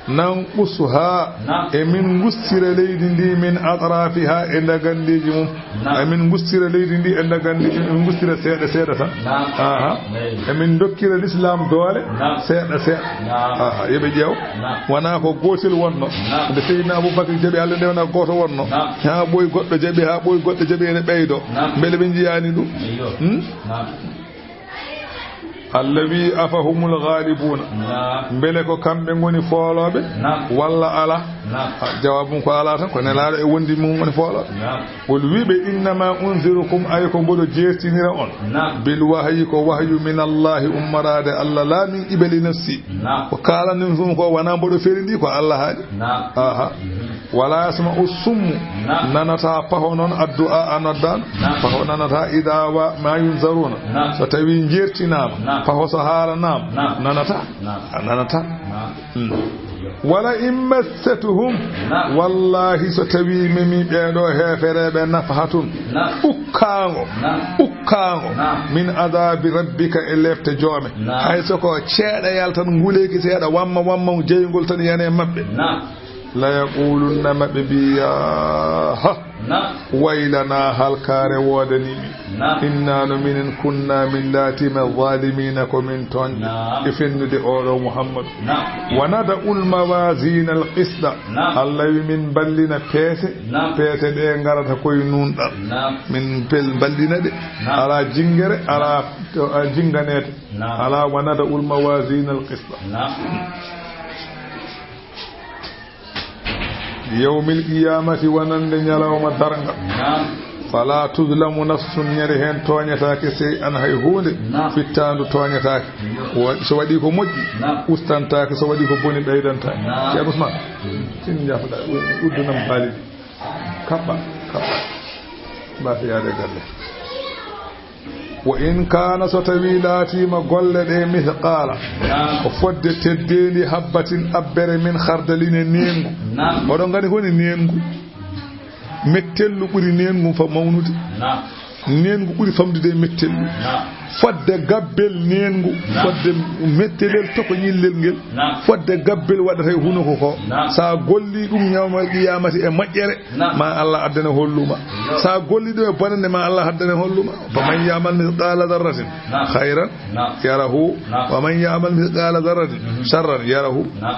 Nanqusuhaa, naam, emin ngustira leydi ndi, min atrafihaa, e ndagandeeji mum. Naam. Emin ngustira leydi ndi e ndagandeeji mum, emin ngustira seeɗa seeɗa tan. Naam. Aha. Eyi. Emin ndokkira l'islam doole, naam, seeɗa seeɗa. Naam. Aha, yo ɓe ƴeew. Naam. Wonaa ko gootel wonno. Naam. Nde Seydina Abubakar jaɓi Allah, nde wonaa gooto wonno. Naam. Haa ɓooyi goɗɗo jaɓi, haa ɓooyi goɗɗo jaɓi, ene ɓeydoo. Naam. Mbele ɓe njiyaani ɗum? Eyo. Hmm? Naam. Allah wi, afahumul ghaalibuuna? Naam. Mbele ko kamɓe ngoni foolooɓe? Naam. Walla alaa? Naam. Ah, jawaabu mum ko alaa tan, ko Nelaaɗo e wondi mum ngoni foolooɓe. Naam. Qul, wi ɓe, innamaa unzirukum, ay ko mboɗo jeertinira on. Naam. Bil wahyi, ko wahyu, minallaahi, ummoraade Allah, laa min qibali nafsi. Naam. Ko kaalanmi ɗum ko wonaa mboɗo feri ndi, ko Allah haali. Naam. Aha. Mhm. Wala yasma'u summu, naam, nanataa paho noon, addu'a a noddaano. Naam. Paho nanataa idaa wa ma yunzaruuna. Naam. So tawii njeertinaama, naam, paho so haalanaama, naam, nanataa. Naam. A nanataa. Naam. Hmm. Wala in massatuhum, naam, wallaahi so tawii memi ɓee ɗoo heefereeɓe nafhatun, naam, ukkaango, naam, ukkaango, naam, min adaabi rabbika e leepte joome. Naam. Hay so ko ceeɗayal tan, nguleeki seeɗa, wamma, wamma, jeyngol tan yana e maɓɓe. Naam. La yaqulunna, maɓe mbi, yaaha. Naam. Waylanaa, halkaare woodanii min. Naam. Innaa no minen, kunnaa, min laatiima, zaalimiina, ko min tooñɓe. Naam. E fennude oɗo Muhammadu. Naam. Wa nada'ul mawaazina al qisda. Naam. Allah wi min mballina peese. Naam. Peese ɗe ngarata koye nuunɗal. Naam. Min pel-, mballina ɗe. Naam. Alaa jinngere, alaa to, a, jinnganeede. Naam. Alaa, wa nada'ul mawaazina al qisda. Naam. Yawmil qiyaamati, wonande ñalawma darnga. Naam. Falaa tuzlamu nafsun, ñande heen tooñataake sey an hay huunde. Naam. Fittaandu tooñataake. Yo. Wa-, so waɗii ko moƴƴi, naam, ustantaake, so waɗii ko boni, ɓeydantaake. Naam. Ceerno Usmaan, mm, tin njaafoɗaa, uddunam baali ɗi. Kaɓɓa, kaɓɓa. Mbaasa yaade galle. Wa in kaana, so tawii laatiima golle ɗe, misqaala, naam, ko fodde teddeendi, habbatin, abbere, min khardalin, e neengu. Naam. Oɗon nganndi ko woni neengu? Mettellu ɓuri neengu fa mawnude. Naam. Neengu ɓuri famɗude e mettellu. Naam. Fodde gabbel neengu, naam, fodde mettelel tokoñillel ngel, naam, fodde gabbel waɗata e hunuko ko. Naam. So a gollii ɗum ñalawma qiyaamati e moƴƴere, naam, ma Allah addane holluma. Yo. So a gollii ɗum e bonannde, ma Allah addane holluma. Faman ya'mal mithqala dharratin, naam, khayran, naam, yarahu. Naam. Wa man ya'mal mithqala dharratin, mhm, sharran yarahu. Naam.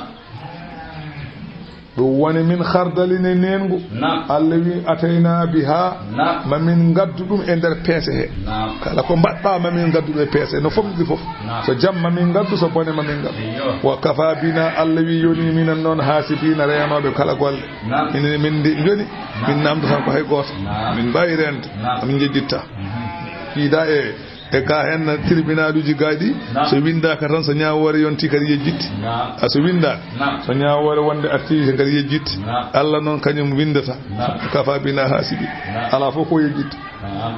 Ɗum woni min khardalin e neengu. Naam. Allah wi, "Atayna biha." Naam. Ma min ngaddu ɗum e nder peese he. Naam. Kala ko mbaɗɗa, ma min ngaddu ɗum e peese, no fomɗi fof. Naam. So jam, ma min ngaddu, so bone, ma min ngaddu. Eyyo. "Wa kafa bina," Allah wi, "Yoni minen noon, hasibina," reenooɓe kala golle. Naam. Minen min ndi joni, min namdotan ko hay gooto. Naam. Min mbaawi reende. Naam. Min njejjitta. Mhm. Kiida e E ka hen tribunal uji gaɗi, naam, so windaaka tan, so ñaawoore yonti kadi yejjitti. Naam. A so windaaka, naam, so ñaawoore wonde arti kadi yejjitti. Naam. Allah noon kañum windata. Naam. Kafa bina hasibi. Naam. Ala fof ko yejjitti. Naam.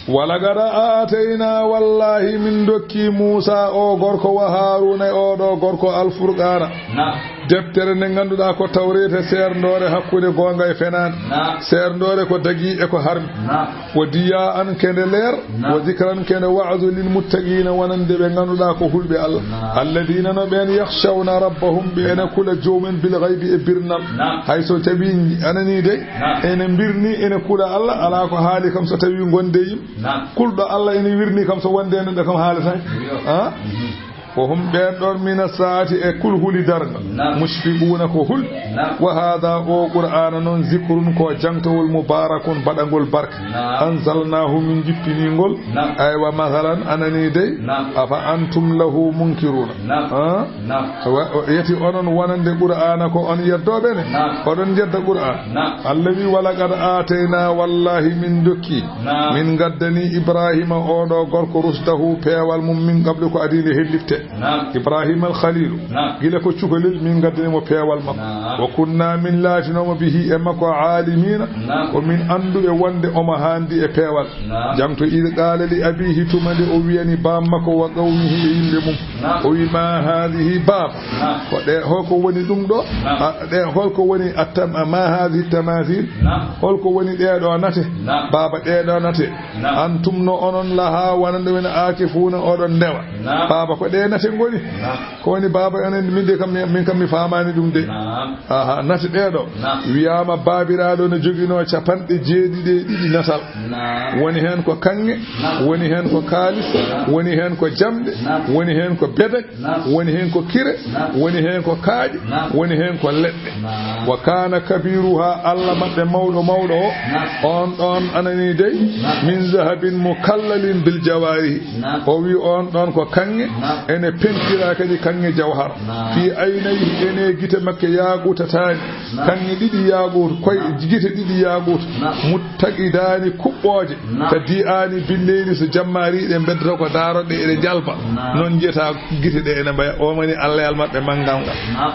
Walaqad aatayna, wallahi min dokki Muusa o gorko wa Haaruna e oɗo gorko Alfurqaana. Naam. Deftere nde ngannduɗaa ko Tawreeta, seerndoore hakkunde goonga e fenaande. Naam. Seerndoore ko dagii e ko harmi. Naam. Wa diyaan kende leer. Naam. Wa zikran kende wa'zu lil muttaqiina wonande ɓe ngannduɗaa ko hulɓe Allah. Naam. Alladina no ɓeen yakhshawna rabbahum ɓe ene kula joomen bil ghaybi e birnal. Naam. Hay so tawi anani dey. Naam. Ene birni ene kula Allah alaa ko haali kam so tawi gonde yim. Naam. Kulɗo Allah ene wirni kam so wonde ene ɗo kam haalata. Yo. Ah? Mhm. Ko hum ɓeen ɗoon mina saati e kulhuli darnga. Naam. Mushfiquuna ko hul. Naam. Wa haada o Qur'aana noon zikrun ko jangtowol mubarakun baɗangol barke. Naam. Anzalnaahu min jippini ngol. Naam. Aywa masalan anani dey. Naam. Afa antum lahu munkiruuna. Naam. Ah? Naam. Wa-, o-, yeti onon wonande Qur'aana ko on yeddooɓe ne? Naam. Oɗon jedda Qur'aana? Naam. Allah wi walaqad aatayna wallahi min dokki. Naam. Min ngaddani Ibrahima oɗo gorko rusdahu peewal mum min qablu ko adii nde hellifte. Naam. Ibrahima al Khalilu. Naam. Gila ko cukalel min ngaddani mo peewal makko. Naam. Wa kunna min laatinooma bihi e makko aalimiina. Naam. Ko min annduɓe wonde omo haandi e peewal. Naam. Jangto id qaala li abihi tuma nde o wiyani baam makko wa qawmihi e yimɓe mum. Naam. O wi ma haadihi baaba. Naam. Ko ɗe, holko woni ɗum ɗo? Naam. A, ɗe, holko woni attam-, ma haadihi tamathil? Naam. Holko woni ɗeɗo nate? Naam. Baaba ɗeɗo nate. Naam. Antum no onon laha wonande men aakifuuna oɗon ndewa. Naam. Baaba ko ɗe nate ngoni? Naam. Ko woni baaba enen min de kam mi, min kam mi faamaani ɗum de. Naam. Aha, nate ɗeɗo. Naam. Wiyaama baabiraaɗo no joginoo capanɗe jeeɗiɗi e ɗiɗi natal. Naam. Woni heen ko kaŋŋe, naam, woni heen ko kaalis, naam, woni heen ko jamɗe, naam, woni heen ko bedek, naam, woni heen ko kire, naam, woni heen ko kaaƴe, naam, woni heen ko leɗɗe. Naam. Wa kaana kabiruha, Allah maɓɓe mawɗo mawɗo o, naam, on ɗoon anani dey, naam, min zahabin mukallalin bil jawaarihi. Naam. O wi on ɗoon ko kaŋŋe, naam, ene pentira kadi kaŋŋe jawhar. Naam. Fi aynayhi, ene gite makke yaagutataani. Naam. Kaŋŋe ɗiɗi yaaguuta, koy, naam, gite ɗiɗi yaaguuta. Naam. Muttaqidaani kuɓɓooje. Naam. Ka di'aani billeyli so jammaari ɗe mbeddata ko daaroɗe eɗe njalba. Naam. Noon njiyata gite ɗe ene mbaya. O woni Allah e almaɓɓe manngal ngal. Naam.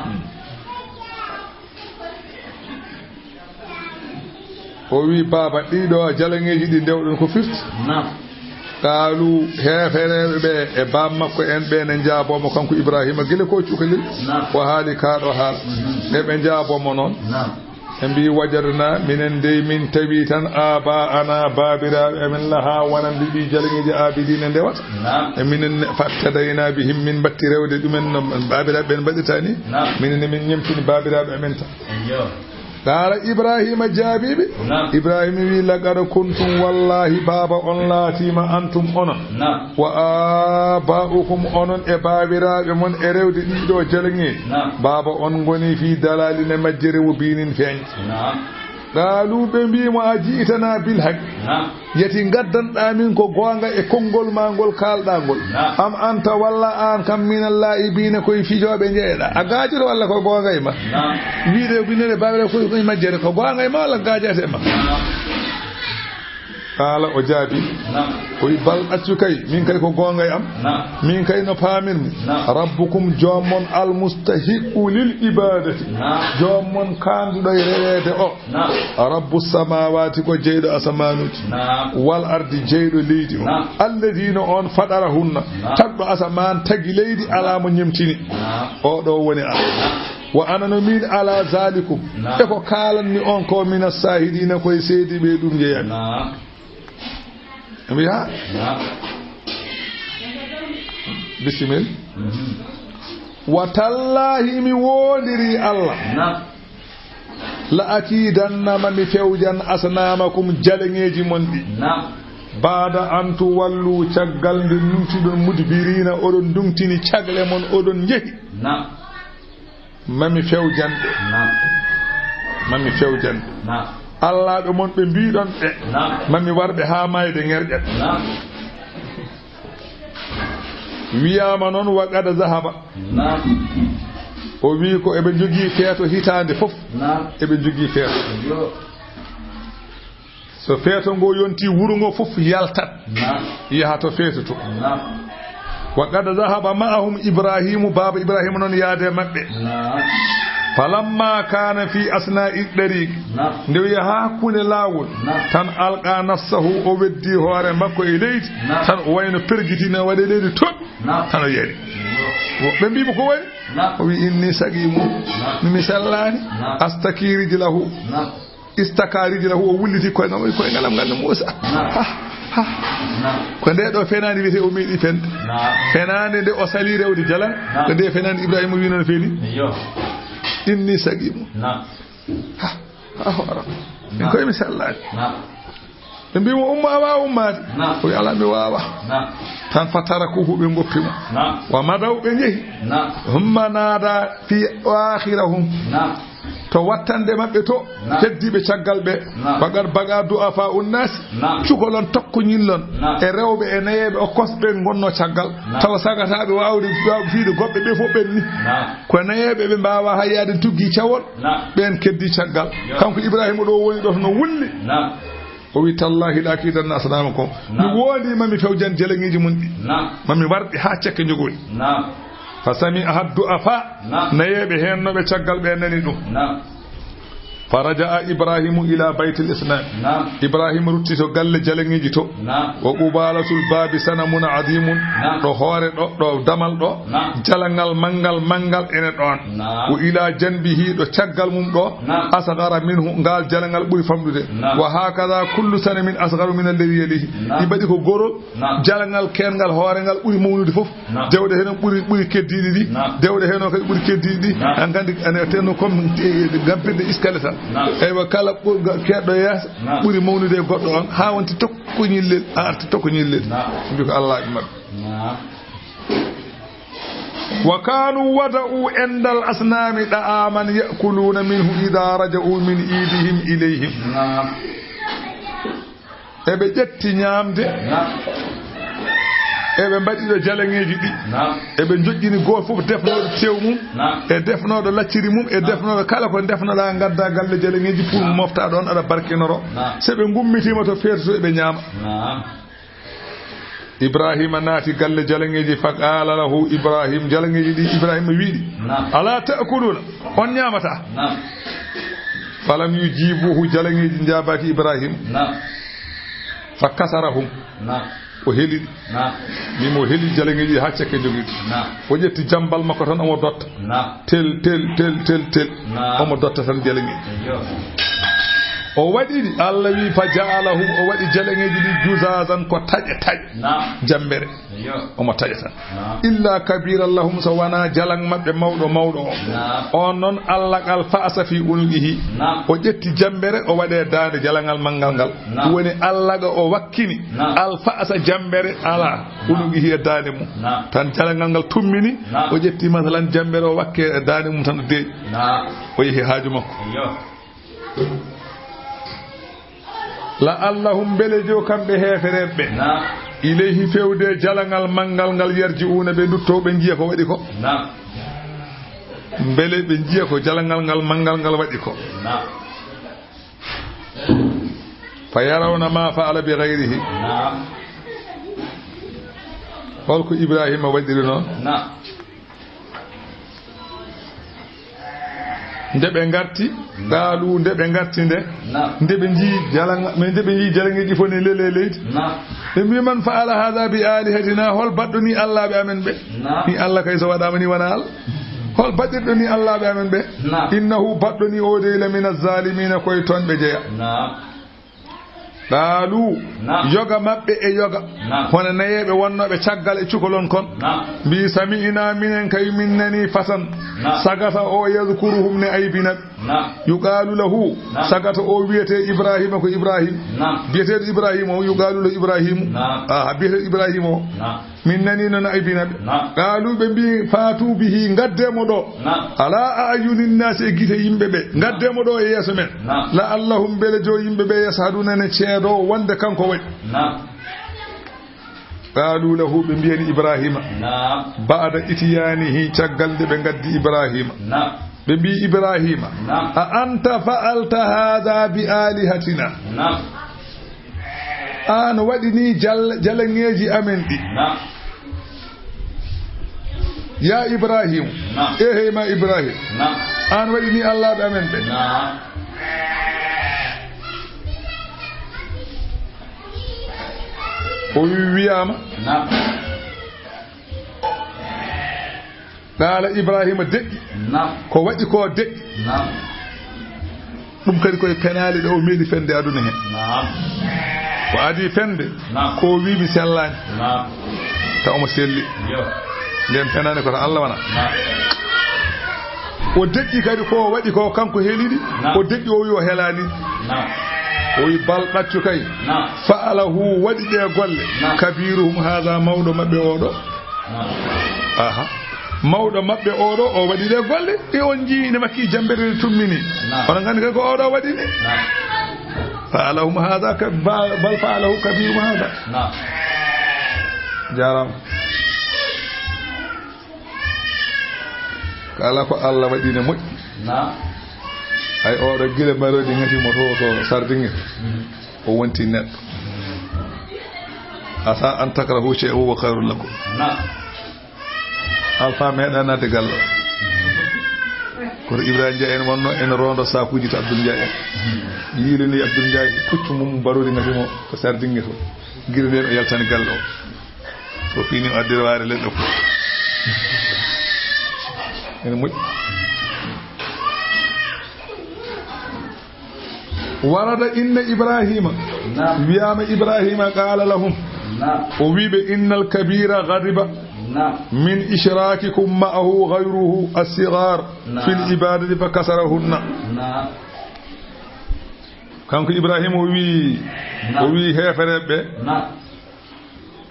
O wi, "Baaba, ɗiɗo jalaŋeeji ɗi ndewɗon ko firti?" Naam. Qaalu, heefereeɓe ɓe e baam makko en ɓe ne njaaboo mo kanko Ibraahiima gila ko cukalel. Naam. O haali kaa ɗo haala. Mhm. Nde ɓe njaaboo mo noon. Naam. Ɓe mbi, "Wajadna, minen dey min tawi tan aabaana, baabiraaɓe amen laha wonande ɗi jalaŋeeji aabidiina ndewata." Naam. E minen ne, fahtadayna bihim, min mbatti rewde ɗumen no baabiraaɓe ɓen mbaɗirta ni. Naam. Minen ne min ñemtini baabiraaɓe amen tan. Eyyo. Qaala Ibraahiima jaabii ɓe. Naam. Ibraahiima wi, "Laqad kuntum, wallaahi baaba on laatiima antum onon. Naam. Wa aabaa'ukum onon e baabiraaɓe mon e rewde ɗiɗo jalaŋeeji. Naam. Baaba on ngoni fii dalaalin e majjere wo biinin feeñ." Naam. Qaalu ɓe mbi mo, "A ji'tanaa bil haqq." Naam. Yeti ngaddanɗaa min ko goonga e konngol maa ngol kaalɗaa ngol. Naam. Am anta walla aan kam minal laa'ibiina koye fijooɓe njeyeɗaa. A gaajoto walla ko goonga e ma? Naam. Wiide binere baabere koye, koye majjere ko goonga e ma walla gaajata e ma? Naam. Qaala o jaabi. Naam. O wi bal accu kay, min kay ko goonga e am. Naam. Min kay no paamirmi. Naam. Rabbukum joom mon almustahiqqu lil ibaadati. Naam. Joom mon kaanduɗo e reweede o. Naam. Rabbu samaawaati ko jeyɗo asamaanuuji. Naam. Wal ardi jeyɗo leydi o. Naam. Alladina on faɗarahunna. Naam. Tagɗo asamaan tagi leydi alaa mo ñemtini. Naam. O ɗo woni Allah. Naam. Wa ana no min ala zalikum. Naam. E ko kaalanmi on ko mina saahidiina koye seedi ɓe ɗum jeeyami. Naam. Mbiya. Naam. Bisimil. Mhm. Wa tallahi mi woondiri Allah. Naam. La akidanna ma mi fewjan asnamakum jaleŋeeji mon ɗi. Naam. Baada an tuwallu caggal nde nuntiɗon mudbirina oɗon ndungtini cagle mon oɗon njehi. Naam. Mami fewjanɓe. Naam. Mami fewjanɓe. Naam. Allaaɓe mon ɓe mbiɗon ɓe. Naam. Mami warɓe haa maayde ŋerƴat. Naam. Wiyaama noon, wa qad zahaba. Naam. O wii ko eɓe njogii feeto hitaande fof. Naam. Eɓe njogii feeto. Yo. So feeto ngo yontii, wuro ngo fof yaltat. Naam. Yaha to feeto to. Naam. Wa qad zahaba ma'ahum Ibrahimu, baaba Ibrahima noon yaade maɓɓe. Naam. Falamma kana fi asna'i dariq. Naam. Nde o yaha hakkunde laawol. Naam. Tan alqa nafsahu, o weddi hoore makko e leydi. Naam. Tan o wayno pergitine, waɗe leydi toɗɗi. Naam. Tan o yari. Wo-, ɓe mbii mo ko waɗi? Naam. O wi inni saqimu. Naam. Mi, mi sellaani. Naam. Astaki rijlahu. Naam. Istaka rijlahu, o wulliti koyngal, o wi koyngal am ngal no Muusa. Naam. Ha, ha. Naam. Ko nde ɗo fenaande wiyetee o meeɗi fende. Naam. Fenaande nde o sali rewde jalan, naam, ko nde fenaande Ibrahima wi noon feeli. Iyo. Inni saqimu. Naam. Ha, ha, hoore. Min, naam, koye mi sellaani. Naam. Ɓe mbii mo, umma, a waawa ummaade? Naam. O wi, alaa, mi waawa. Naam. Tan fatarakuhu, ɓe ngoppi mo. Naam. Wa madaw, ɓe njehi. Naam. Humma naada fi akhirahum. Naam. To wattande maɓɓe to, naam, heddiiɓe caggal ɓe. Naam. Wa qad baga du'afa unnasi. Naam. Cukalon tokkoñillon. Naam. E rewɓe e nayeeɓe o kosɓe ngonno caggal. Naam. Tawa sagataaɓe waawde, waawde fiyde goɗɓe ɓe fof ɓenni. Naam. Ko nayeeɓe ɓe mbaawaa hay yaade tuggi cawol. Naam. Ɓeen keddi caggal. Yo. Kanko Ibrahima ɗo woni ɗo no wulli. Naam. O wi, tallahi la akidanna asnamakum. Naam. Mi woondii ma mi fewjan jeleŋeeji mon ɗi. Naam. Ma mi warɗi haa cekke njogori. Naam. Fa sami'aha du'afa. Naam. Nayeeɓe heennooɓe caggal ɓe nani ɗum. Naam. Fa raja'a Ibrahimu ila baytil asnam. Naam. Ibrahima rutti to galle jaleŋeeji to. Naam. Wa qubalatul babi sanamun adimun. Naam. Ɗo hoore ɗo, ɗo damal ɗo. Naam. Jalaŋal manngal, manngal ene ɗoon. Naam. Wa ila janbihi, ɗo caggal mum ɗo. Naam. Asghara minhu, ngaal jalaŋal ɓuri famɗude. Naam. Wa hakadha kullu sanamin asgharu min alladhi yalihi. Naam. Ɗi mbaɗi ko gorol. Naam. Jalaŋal keerngal, hoorengal ɓuri mawnude fof. Naam. Dewɗe heen ɓuri, ɓuri keddiiɗi ɗi. Naam. Dewɗe heen o kadi ɓuri keddiiɗi ɗi. Naam. An nganndi, ane, tenno comme, eh, gampirde iskale tan. Naam. Eywa, kala ɓurga-, keerɗo yeeso, naam, ɓuri mawnude e goɗɗo on, haa wonti tokkoñillel, a arti tokkoñillel. Naam. Mbi ko Allah e maɓɓe. Naam. Wa kanu wada'u indal asnami da'aman ya'kuluna minhu idha raja'u min idihim ilayhim. Naam. Eɓe ƴetti ñaamde. Naam. Eɓe mbaɗi ɗo jaleŋeeji ɗi. Naam. Eɓe njoƴƴini gooto fof defnooɗo tew mum. Naam. E defnooɗo lacciri mum, e, naam, defnooɗo kala ko defnoɗaa, ngaddaa galle jaleŋeeji pour, naam, mofta ɗoon, aɗa barkinoro. Naam. So ɓe ngummitiima to feeto to, eɓe ñaama. Naam. Ibrahima naati galle jaleŋeeji, fa qala lahu Ibrahim, jaleŋeeji ɗi Ibrahima wiɗi. Naam. Ala ta'kuluna, on ñaamata? Naam. Falam yujibuhu, jaleŋeeji njaabaaki Ibrahim. Naam. Fa kasarahum. Naam. O heli ɗi. Naam. Mimo heli jaleŋeeji haa cekke jogiiɗi. Naam. O ƴetti jambal makko tan omo dotta. Naam. Tel, tel, tel, tel, tel. Naam. Omo dotta tan jaleŋeeji. Eyyo. O waɗi ɗi, Allah wi, fa ja'alahum, o waɗi jaleŋeeji ɗi juzazan ko taƴe taƴe. Naam. Jambere. Eyyo. Omo taƴa tan. Naam. Illa kabiran lahum, so wonaa jalaŋ maɓɓe mawɗo mawɗo o. Naam. On noon, allaqa al fa'sa fi unuqihi. Naam. O ƴetti jambere, o waɗi e daande jalaŋal manngal ngal. Naam. Ɗum woni allaqa o wakkini. Naam. Al fa'sa jambere ala. Naam. Unuqihi e daande mum. Naam. Tan jalaŋal ngal tummini, naam, o ƴetti masalan jambere o wakke e daande mum tan o deeƴi. Naam. O yehi haaju makko. Eyyo. La'allahum, mbele jo kamɓe heefereeɓe. Naam. Ilayhi, fewde jalaŋal manngal ngal, yarji'una, ɓe ndutto ɓe njiya ko waɗi ko. Naam. Mbele ɓe njiya ko jalaŋal ngal manngal ngal waɗi ko. Naam. Fa yarawna ma fa'ala bi ghayrihi. Naam. Holko Ibrahima waɗiri noon? Naam. Nde ɓe ngarti, naam, qaalu, nde ɓe ngarti nde, naam, nde ɓe njii jalaŋa-, nde ɓe njii jalaŋeeji fof ne lele e leydi. Naam. Ɓe mbii, man fa'ala hadha bi alihatina, hol baɗɗo ni allaaɓe amen ɓe? Naam. Ni Allah kay so waɗaama ni wona Allah. Hol baɗirɗo ni allaaɓe amen ɓe? Naam. Innahu, baɗɗo ni o de la mina zalimina, koye toon ɓe jeya. Naam. Qaalu, naam, yoga maɓɓe e yoga, naam, hono nayeeɓe wonnooɓe caggal e cukalon kon, naam, mbii, sami'na, minen kay min nanii fatan, naam, sagata o, yadhkuruhum, ne aybina ɓe. Naam. Yuqaalu lahu, naam, sagata o wiyetee Ibraahiima, ko Ibraahiim. Naam. Biyeteeɗo Ibraahiima o, yuqaalu lahu Ibraahiimu. Naam. Aha, biyeteeɗo Ibraahiima o. Naam. Min nanii no aybina ɓe. Naam. Qaalu, ɓe mbii, "Faatuu bihi, ngaddee mo ɗo." Naam. "Alaa a'yunin naasi," e gite yimɓe ɓe. "Ngaddee mo ɗo e yeeso men." Naam. "La'allahum," mbele joo yimɓe ɓe, "yashhaduuna," ne ceedoo wonde kanko waɗi. Naam. Qaalu lahu, ɓe mbiyani Ibraahiima. Naam. Ba'da ityaanihi, caggal nde ɓe ngaddi Ibraahiima. Naam. Ɓe mbii Ibraahiima, naam, "A anta fa'alta haadha bi aalihatina?" Naam. Aan waɗi nii jal-, jalaŋeeji amen ɗi? Naam. Yaa Ibraahiima. Naam. Eehey ma Ibraahiima. Naam. Aan waɗi nii allaaɓe amen ɓe? Naam. O wi-, wiyaama. Naam. Qaala Ibraahiima, deƴƴi. Naam. Ko waɗi ko deƴƴi. Naam. Ɗum kadi koye penaale ɗe o meeɗi fende aduna heen. Naam. Ko adii fende, naam, ko o wii mi sellaani. Naam. Taw omo selli. Yo. Nden penaani ko to Allah wona. Naam. O deƴƴi kadi ko o waɗi ko kanko heliɗi. Naam. O deƴƴi o wii o helaani. Naam. O wii bal ɗaccu kay. Naam. Fa'alahu waɗi ɗe golle. Naam. Kabiruhum haadha mawɗo maɓɓe oo ɗo. Naam. Aha. Mawɗo maɓɓe oo ɗo, o waɗi ɗe golle. E on njii ine makki jambere nde tummini. Naam. Onon nganndi kadi ko oo ɗo waɗi ni. Naam. Fa'alahum haadha ka-, ba-, bal fa'alahu kabiruhum haadha. Naam. Jaaraama. Kala ko Allah waɗi ne moƴƴi. Naam. Hay oo ɗo gila mbaroodi ngati mo to, to Sardinge. Mhm. O wonti neɗɗo. Asa an takrahu shay'an wa huwa khayrun lakum. Naam. Alfa meeɗa naatde galle o. Koto Ibrahima Ndiaye en wonno ene rondo sakuuji to Abdoul Ndiaye en. Yiilini Abdoul Ndiaye puccu mum mbaroodi ngati mo ko Sardinge to. Gila nden o yaltani galle o. O fini o addiri waare leɗɗe ko. Ene moƴƴi. Warada inna Ibrahima. Naam. Wiyaama Ibrahima qaala lahum. Naam. O wii ɓe, "Innal kabira ghadiba, naam, min ishrakikum ma'ahu ghayruhu as-sighar, naam, fil ibadati fa kasarahunna." Naam. Kanko Ibrahima o wii, naam, o wii heefereɓe ɓe. Naam.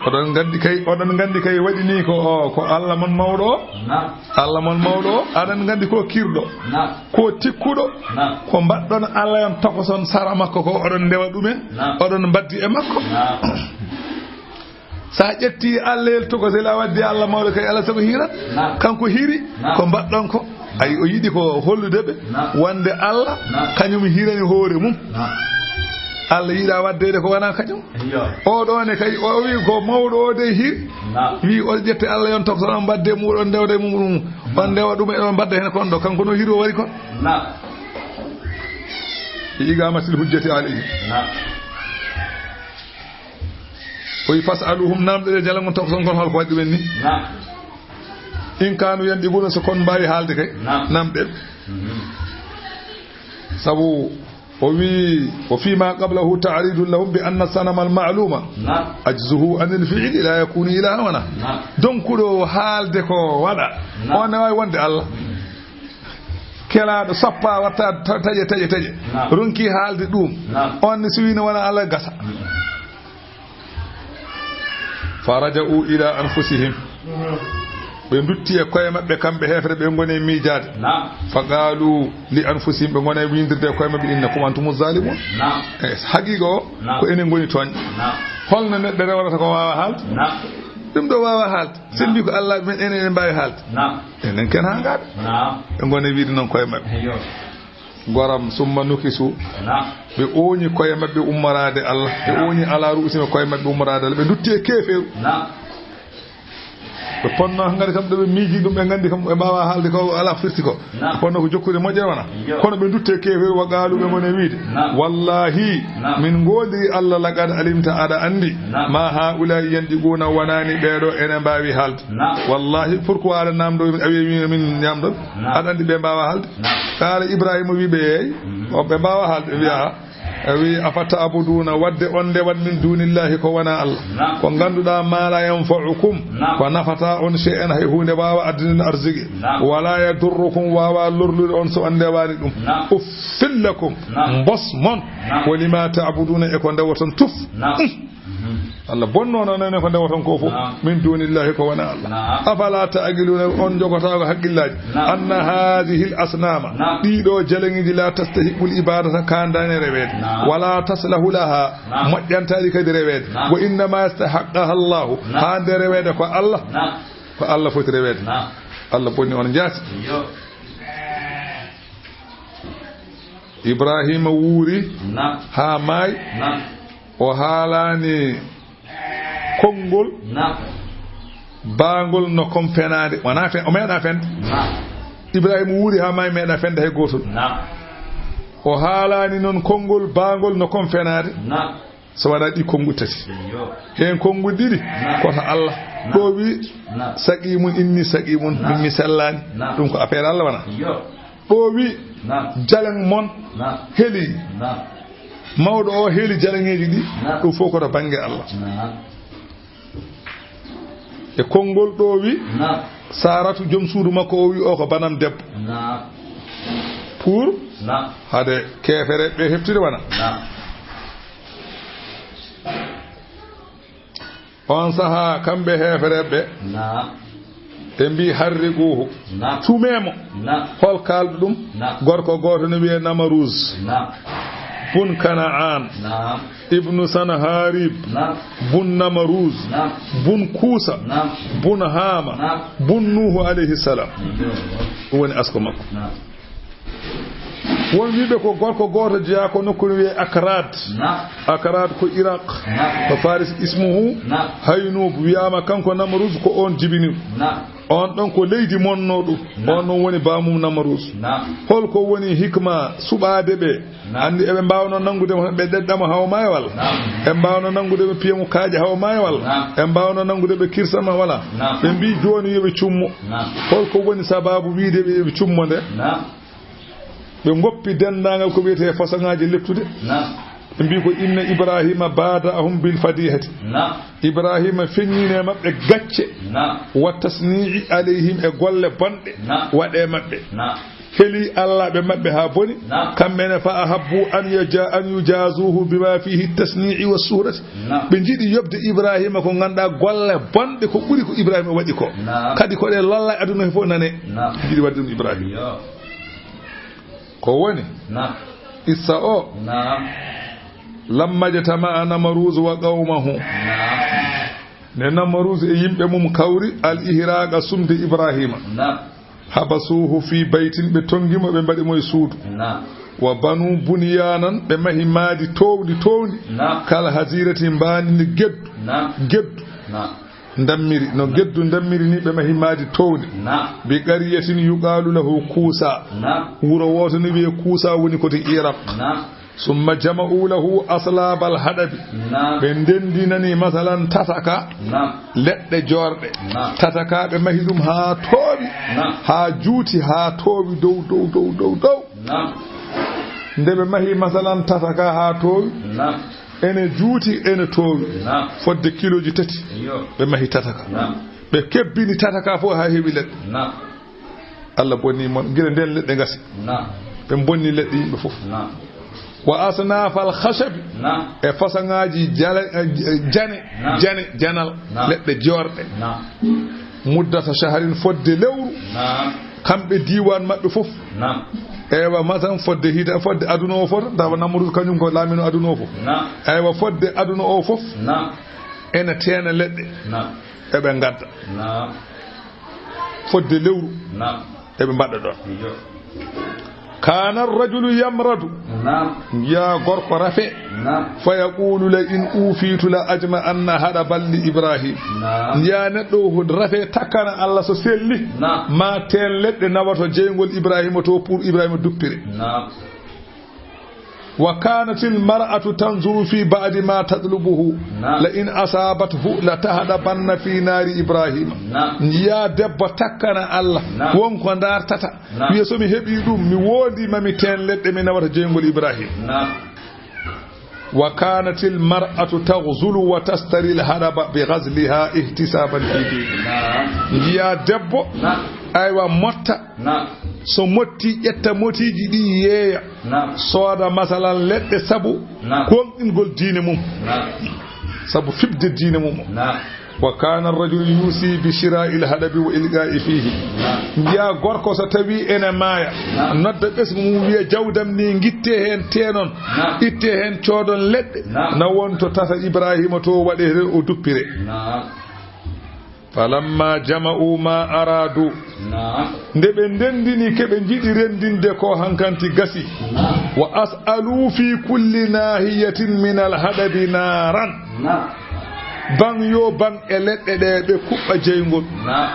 Oɗon nganndi kay, oɗon nganndi kay waɗi nii ko o, ko Allah mon mawɗo o? Naam. Allah mon mawɗo o, aɗon nganndi ko kiirɗo? Naam. Ko tikkuɗo? Naam. Ko mbaɗɗon Allah on tokoson sara makko ko, oɗon ndewa ɗumen, naam, oɗon mbaddi e makko? Naam. So a ƴetti Allah el tokosel a waddi Allah mawɗo kay, Allah sago hiirat? Naam. Kanko hiiri, naam, ko mbaɗɗon ko. Ay, o yiɗi ko hollude ɓe, naam, wonde Allah, naam, kañum hirani hoore mum. Naam. Allah yiɗa waddeede ko wona kañum. Iyo. O ɗo ne kay, o wi ko mawɗo o de hir. Naam. Wi o ƴette Allah yon tokoson on mbadde muɗon ndewde mum ɗum. On ndewa ɗum e ɗon mbadde hen kon ɗo. Kanko no hir o wari kon. Naam. Iqamatil hujjati alayhi. Naam. O wi, "Fas'aluhum," namɗe ɗe jala ngon tokoson kon hol ko waɗi ɗumen ni. Naam. In kanu yantiquna, so kon mbaawi haalde kay. Naam. Namɗe. Mhm. Sabu o wi, "Wa fima qablahu ta'ridun lahum bi anna sanama al-ma'luma, naam, ajzuhu anil fi'li la yakunu ilahan wana." Naam. Donkuɗo haalde ko waɗa. Naam. On ne waawi wonde Allah. Mhm. Kelaaɗo soppa watta ta-, taƴe, taƴe, taƴe. Naam. Ronki haalde ɗum. Naam. On ne so wino wona Allah gasa. Mhm. Fa raja'u ila anfusihim. Ɓe ndutti e koye maɓɓe kamɓe heefere, ɓe ngoni e miijaade. Naam. Fa qaalu li anfusihim, ɓe ngoni e wiindirde e koye maɓɓe, innakum antumu zalimun. Naam. E haqiiqa o, naam, ko enen ngoni tooñ. Naam. Holno neɗɗo rewrata ko waawa haalde? Naam. Ɗum ɗo waawa haalde. Naam. Sen mbi ko Allah, men enen, enen mbaawi haalde. Naam. Enen ken haa ngaɗa. Naam. Ɓe ngoni e wiide noon koye maɓɓe. Eyyo. Goram, summa nukisu. Naam. Ɓe ooñi koye maɓɓe ummoraade Allah. Ɓe, naam, ooñi ala ru'usihim koye maɓɓe ummoraade Allah. Ɓe ndutti e keefeeru. Naam. Ɓe ponno ngari kam ɗo ɓe miiji ɗum, ɓe nganndi kam ɓe mbaawa haalde ko alaa firti ko. Naam. Ɓe ponno ko jokkude moƴƴere wona. Iyo. Kono ɓe ndutti e keefeeru, wa qaalu, ɓe ngoni e wiide. Naam. Wallahi, naam, min ngoodiri Allah, laqad alimta, aɗa anndi. Naam. Ma haa'ulaa'i yantiquuna, wonaani ɓee ɗo ene mbaawi haalde. Naam. Wallahi, pourquoi aɗa naamndo min, a wiya min, min ñaamdo? Naam. Aɗa anndi ɓe mbaawa haalde? Naam. Qaala Ibrahima wi ɓe, eey, mhm, o ɓe mbaawa haalde, ɓe wiya, naam, O wi, "Afa ta'buduuna, wadde on ndewan min duunillaahi ko wonaa Allah. Naam. Ko ngannduɗaa maa laa yanfa'ukum, naam, ko nafataa on shay'an hay huunde waawa addinde on arziki. Naam. Wa laa yadurrukum, waawa lorlude on so on ndewaani ɗum. Naam. Uffil lakum, naam, mbos mon. Naam. Wa limaa ta'buduuna, e ko ndewoton tuf." Naam. Allah bonno non enen ko ndewoton ko fof. Naam. Min duunillaahi ko wonaa Allah. Naam. Afalaa ta'qiluuna, on jogotaako haqqillaaji. Naam. Anna haadihil asnaama. Naam. Ɗiɗo jaleŋiiji laa tastahiqqul ibaadata, kaandaani reweede. Naam. Walaa taslahu lahaa. Naam. Moƴƴantaali kadi reweede. Naam. Wa innamaa yastahiqquhaa Allaahu. Naam. Haande reweede ko Allah. Naam. Ko Allah foti reweede. Naam. Allah bonni on jaati. Yo. Ibraahiima wuuri. Naam. Haa maayi. Naam. O haalaani konngol. Naam. Baangol no kon fenaande. Wonaa fen-, o meeɗaa fende. Naam. Ibraahiima wuuri haa maayi, meeɗaa fende hay gootol. Naam. O haalaani noon konngol baangol no kon fenaande. Naam. So wonaa ɗi konnguɗi tati. Yo. Heen konnguɗi ɗiɗi. Naam. Koto Allah. Naam. Ɗo wi, naam, saqiimun, inni saqiimun, naam, min mi sellaani. Naam. Ɗum ko affaire Allah wonaa. Yo. Ɗo wi, naam, jaleŋ mon, naam, heli. Naam. Mawɗo o heli jaleŋeeji ɗi. Naam. Ɗum fof ko to bannge Allah. Naam. E konngol ɗo wi, naam, Saaratu, joom suudu makko o wi o ko banam debbo. Naam. Pour, naam, hade keefere ɓe heɓtude wona. Naam. On sahaa, kamɓe heefereɓe, naam, ɓe mbi, "Harriquuhu." Naam. Tumee mo. Naam. Hol kaalɗo ɗum? Naam. Gorko gooto ne wiyee Namaruz. Naam. Bun Kana'aan. Naam. Ibnu Sanharib. Naam. Bun Namaruz. Naam. Bun Kuusa. Naam. Bun Haama. Naam. Bun Nuuhu alayhi salaam. Naam. Ɗum woni asko makko. Naam. Won wiiɓe ko gorko gooto jeyaa ko nokku no wiyee Akrad. Naam. Akrad ko Iraq. Naam. Ko Faris. Ismuhu. Naam. Haynub, wiyaama kanko Namruz ko oon jibini. Naam. On ɗon ko leydi monnoo ɗum. Naam. On ɗon woni baamum Namruz. Naam. Hol ko woni hikma suɓaade ɓe? Naam. Anndi eɓe mbaawno nanngude mo, ɓe ɗeɗɗa mo hawa maayo walla? Naam. Ɓe mbaawno nanngude mo piya mo kaaƴe hawa maayo walla? Naam. Ɓe mbaawno nanngude ɓe kirsama walla? Naam. Ɓe mbi jooni yo ɓe cummo. Naam. Hol ko woni sabaabu wiide ɓe yo ɓe cummo nde? Naam. Ɓe ngoppi denndaangal ko wiyetee façon ŋaaji lettude. Naam. Ɓe mbi ko inna Ibrahima baada'ahum bil fadihati. Naam. Ibrahima feññini e maɓɓe gacce. Naam. Wa tasni'i alayhim e golle bonɗe. Naam. Waɗe maɓɓe. Naam. Heli Allah ɓe maɓɓe haa boni. Naam. Kamɓe ne fa ahabbu an yaja-, an yujazuhu bima fihi tasni'i wa surati. Naam. Ɓe njiɗi yoɓde Ibrahima ko ngannduɗaa golle bonɗe ko ɓuri ko Ibrahima waɗi ko. Naam. Kadi ko ɗe lalla aduna he fof nane. Naam. Ɓe njiɗi waɗde ɗum Ibrahima. Yo. Ko woni? Naam. Issa o. Naam. Lamma jtama'a Namruuzu wa qawmahu. Naam. Nde Namruuzu e yimɓe mum kawri, al ihraqa, sumde Ibraahiima. Naam. Habasuuhu fii baytin, ɓe tonngi mo, ɓe mbaɗi mo e suudu. Naam. Wa banuu bunyaanan, ɓe mahi maadi toowndi, toowndi. Naam. Kal haziirati, mbaandi ni geddu. Naam. Geddu. Naam. Ndammiri, no geddu ndammiri ni ɓe mahi maadi toowndi. Naam. Bi qaryatin yuqaalu lahu Kuusa. Naam. Wuro wooto ni wiyee Kuusa woni ko to Iraq. Naam. Summa jama'u lahu aslaabal haɗabi. Naam. Ɓe ndenndinani masalan tataka. Naam. Leɗɗe joorɗe. Naam. Tataka ɓe mahi ɗum haa toowi. Naam. Haa juuti, haa toowi dow, dow, dow, dow, dow. Naam. Nde ɓe mahi masalan tataka haa toowi. Naam. Ene juuti, ene toowi. Naam. Fodde kilooji tati. Iyo. Ɓe mahi tataka. Naam. Ɓe kebbini tataka fof haa heewi leɗɗe. Naam. Allah bonni mon, gila nden leɗɗe ngasi. Naam. Ɓe bonni leɗɗe yimɓe fof. Naam. Wa asnaafal khashabi. Naam. E façon ŋaaji jale-, eh, jane, naam, jane, janal, naam, leɗɗe joorɗe. Naam. Muddata shahrin, fodde lewru. Naam. Kamɓe diiwaan maɓɓe fof. Naam. Eywa, masalan, fodde hita-, fodde aduna o fof, tawa Namrud kañum ko laamino aduna o fof. Naam. Eywa, fodde aduna o fof. Naam. Ene teena leɗɗe. Naam. Eɓe ngadda. Naam. Fodde lewru. Naam. Eɓe mbaɗa ɗon. Iyo. Kaana rajulu yamradu. Naam. Yaa gorko rafe. Naam. Fa yaqulu la in ufitu la ajma anna haɗa balli Ibrahim. Naam. Yaa neɗɗo o rafe takkana Allah so selli. Naam. Ma teen leɗɗe nawato jeyngol Ibrahima to pour Ibrahima duppire. Naam. Wa kanatil mar'atu tanzuru fi ba'di ma tatlubuhu. Naam. La in asabathu la tahdabanna fi nari Ibrahima. Naam. Njiya debbo takkana Allah. Naam. Won ko dartata. Naam. Wiya so mi heɓi ɗum, mi wondi ma mi teen leɗɗe mi nawata jeyngol Ibrahim. Naam. وكانت المرأة تغزل وتشتري الحطب بغزلها احتسابا في دين الله. Njiya debbo, نعم. Aywa, motta. نعم. So motti, ƴetta motiiji ɗi, yeeya. نعم. Sooda, masalan, leɗɗe sabu, نعم. Goongɗingol diine mum. نعم. Sabu fiɓde diine mum. نعم. وكان الرجل يوصي بشراء الحطب والإلقاء فيه. نعم. Njiya gorko, so tawi ene maaya, نعم. Nodda ɓesngu mum, wiya, "Jawdam ni, ngitte heen teenon, نعم. Itte heen coodon leɗɗe." نعم. Na wonto tata Ibrahima to, waɗe heen, o duppire. نعم. فلما جمعوا ما أرادوا. نعم. Nde ɓe ndenndini ke ɓe njiɗi renndinde ko, hankanti gasi. نعم. وأشعلوا في كل ناحية من الحطب نارا. نعم. Baŋ yo baŋ e leɗɗe ɗe, ɓe kuɓɓa jeyngol. نعم.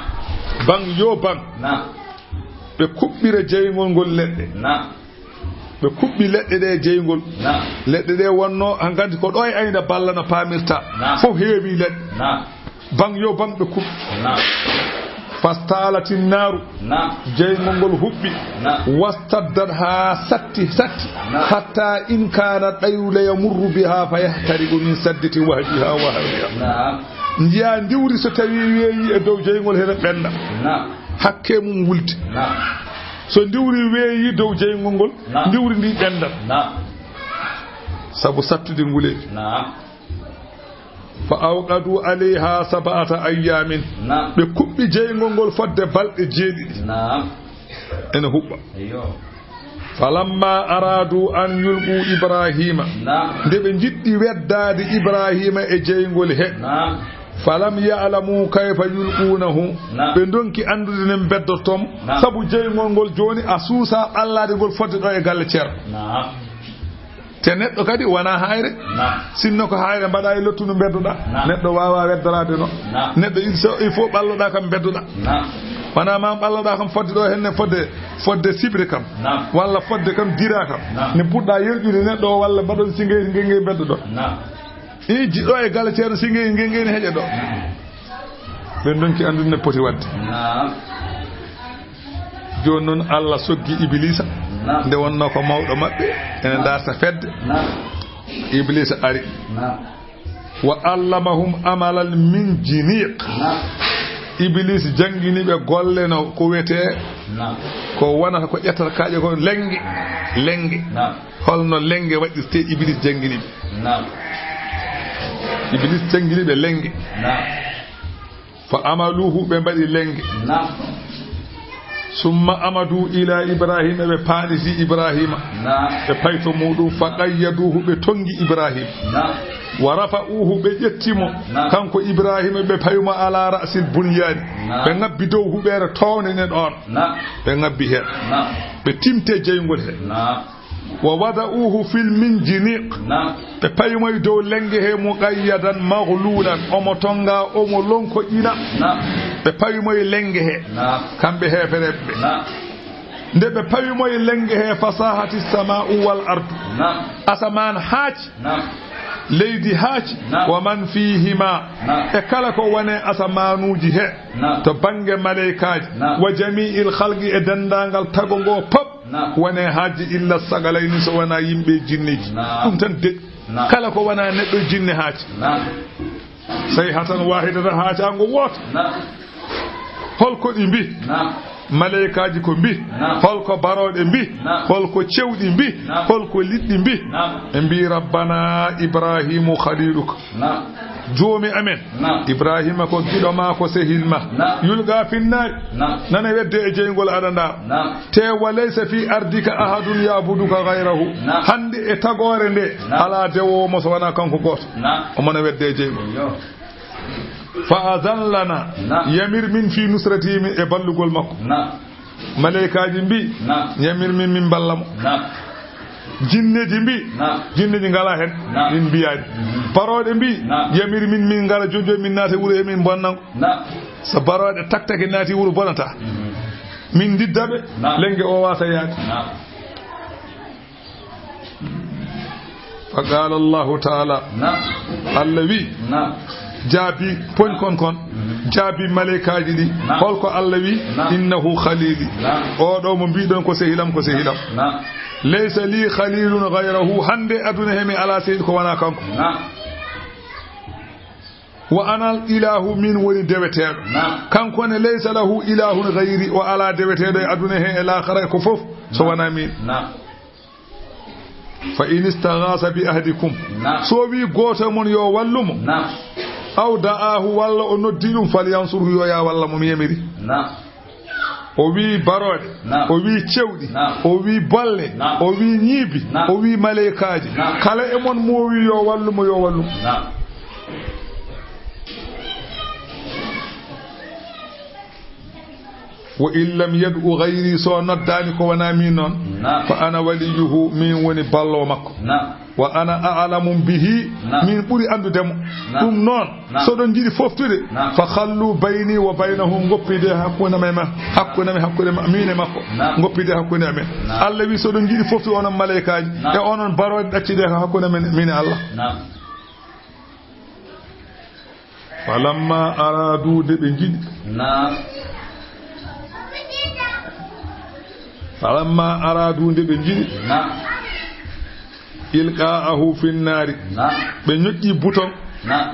Baŋ yo baŋ. نعم. Ɓe kuɓɓira jeyngol ngol leɗɗe. نعم. Ɓe kuɓɓi leɗɗe ɗe jeyngol. نعم. Leɗɗe ɗe wonno, hankanti ko ɗo e ayna balla no paamirta. نعم. Fof heewi leɗɗe. نعم. Baŋ yo baŋ ɓe kuɓɓi. نعم. فاشتعلت النار. نعم. Jeyngol ngol huɓɓi. نعم. واشتدت, haa satti, satti. نعم. حتى إن كان الطير ليمر بها فيحترق من شدة وهجها وهولها. نعم. Njiya ndiwri, so tawi weeyi e dow jeyngol, hene ɓennda. نعم. Hakke mum wulde. نعم. So ndiwri weeyi dow jeyngol ngol, نعم. Ndiwri ndi ɓenndat. نعم. Sabu sattude nguleeki. نعم. فأوقدوا عليها سبعة أيام. نعم. Ɓe kuɓɓi jeyngol ngol fodde balɗe jeeɗiɗi. نعم. Ene huɓɓa. Iyo. فلما أرادوا أن يلقوا إبراهيم. نعم. Nde ɓe njiɗɗi weddaade Ibrahima e jeyngol he. نعم. فلم يعلموا كيف يلقونه. نعم. Ɓe ndonki anndude no ɓe mbeddortoo mo. نعم. Sabu jeyngol ngol jooni a suusaa ɓallaade ngol fodde ɗo e galle Ceerno. نعم. Te neɗɗo kadi wonaa haayre. Naam. Sinno ko haayre mbaɗaa e lottu no mbeddoɗaa. Naam. Neɗɗo waawaa weddoraade noon. Naam. Neɗɗo il so, il faut ɓalloɗaa kam mbeddoɗaa. Naam. Wonaa ma ɓalloɗaa kam fodde ɗo henne fodde, fodde sibre kam. Naam. Walla fodde kam dira kam. Naam. Ne puɗɗaa yerƴude neɗɗo o walla mbaɗon singey ngey ngey mbeddoɗon. Naam. I jiɗɗo e galle Ceerno singey ngey ngey ne heƴa ɗo. Naam. Ɓe ndonki anndude no poti waɗde. Naam. Jooni noon, Allah soggi Ibiliisa. Naam. Nde wonnoo ko mawɗo maɓɓe, ene ndaarta fedde. Naam. Ibiliisa ari. Naam. وعلمهم عمل المنجنيق. Naam. Ibiliisa janngini ɓe golle no ko wiyetee, naam, ko wonata ko ƴettata kaaƴe ko lennge, lennge. Naam. Holno lennge waɗirtee, Ibiliisa janngini ɓe. Naam. Ibiliisa janngini ɓe lennge. Naam. فعملوه, ɓe mbaɗi lennge. Naam. ثم عمدوا إلى إبراهيم, ɓe paaniti Ibraahiima. Naam. Ɓe payi to muuɗum, فقيدوه, ɓe tonngi Ibraahiima. Naam. ورفعوه, ɓe ƴetti mo, naam, kanko Ibraahiima, ɓe payi mo على رأس البنيان. Naam. Ɓe ŋabbi dow huɓeere toownde nde ɗoon. Naam. Ɓe ŋabbi heen. Naam. Ɓe timte jeyngol he. Naam. ووضعوه في المنجنيق. Naam. Ɓe payi mo e dow lennge he, مقيدا مغلولا, omo tonngaa, omo lonkoƴinaa. Naam. Ɓe payi mo e lennge he. Naam. Kamɓe heefereɓe ɓe. Naam. Nde ɓe payi mo e lennge he, فصاحت السماء والأرض. Naam. Asamaan haaci. Naam. Leydi haaci. Naam. ومن فيهما. Naam. E kala ko woni e asamaanuuji he. Naam. To bannge maleykaaji. Naam. وجميع الخلق, e denndaangal tago ngo pop. Naam. Wonaa haajji إلا الثقلين, so wonaa yimɓe e jinneeji. Naam. Ɗum tan deƴƴi. Naam. Kala ko wonaa neɗɗo e jinne haaci. Naam. صيحة واحدة, haacaango wooto. Naam. Hol ko ɗi mbi? Naam. Maleykaaji ko mbi? Naam. Hol ko barooɗe mbi? Naam. Hol ko cewɗi mbi? Naam. Hol ko liɗɗi mbi? Naam. Ɓe mbi, ربنا إبراهيم خليلك. Naam. Joomi amen, naam, Ibraahiima ko giɗo ma, ko sehil ma. Naam. يلقى في النار. Naam. Nana wedde e jeyngol aɗa ndaar. Naam. Te وليس في أرضك أحد يعبدك غيره. Naam. Hannde e tagoore nde, naam, alaa dewoowo mo so wonaa kanko gooto. Naam. Omo na wedde e jeyngol. Iyo. فأذن لنا. Naam. Yamir min في نصرته, min e ballugol makko. Naam. Maleykaaji mbi, naam, yamir min, min mballa mo. Naam. Jinneeji mbi, naam, jinneeji ngalaa heen, naam, min mbiyaani. Mhm. Barooɗe mbi, naam, yamir min, min ngara jooni jooni, min naata e wuro he, min mbonna mo. Naam. So barooɗe taktake naati wuro, bonataa. Mhm. Min ndidda ɓe, naam, lennge o waasa yaade. Naam. فقال الله تعالى. Naam. Allah wi. Naam. Jaabi poñ kon kon. Mhm. Jaabi maleykaaji ɗi. Naam. Hol ko Allah wi? Naam. إنه خليلي. Naam. Oɗo mo mbiɗon ko sehilam, ko sehilam. Naam. Laysa li khalilun ghayrahu, hannde aduna he mi alaa seydi ko wonaa kanko. Naam. Wa ana al ilahu, min woni deweteeɗo. Naam. Kanko ne, laysa lahu ilahun ghayri, o alaa deweteeɗo e aduna he e laakhara e ko fof so wonaa min. Naam. Fa in istaghasa bi ahadikum. Naam. So wi gooto e mon yo wallu mo. Naam. Aw da'ahu, walla o noddi ɗum, falyansurhu, yo ya walla mo, mi yamiri. Naam. O wi barooɗe, naam, o wi cewɗi, naam, o wi bolle, naam, o wi ñiibi, naam, o wi maleykaaji. Naam. Kala e mon mo wi yo wallu mo, yo wallu mo. Naam. Wa in lam yad'u ghayri, so noddaani ko wonaa min noon, naam, fa ana waliyuhu, min woni ballo makko. Naam. Wa ana a'lamu bihi, naam, min ɓuri anndude mo. Naam. Ɗum noon, naam, so ɗon njiɗi foftude, naam, fa khallu bayni wa baynahu, ngoppide hakkunde men, hakkunde men, hakkunde ma-, min e makko. Naam. Ngoppide hakkunde amen. Naam. Allah wi, so ɗon njiɗi foftude onon maleykaaji, naam, e onon barooɗe, ɗaccide ko hakkunde men, min e Allah. Naam. Falamma aradu, nde ɓe njiɗi. Naam. Falamma aradu, nde ɓe njiɗi. Naam. Ilqa'ahu fin nari. Naam. Ɓe ñoƴƴi bouton. Naam.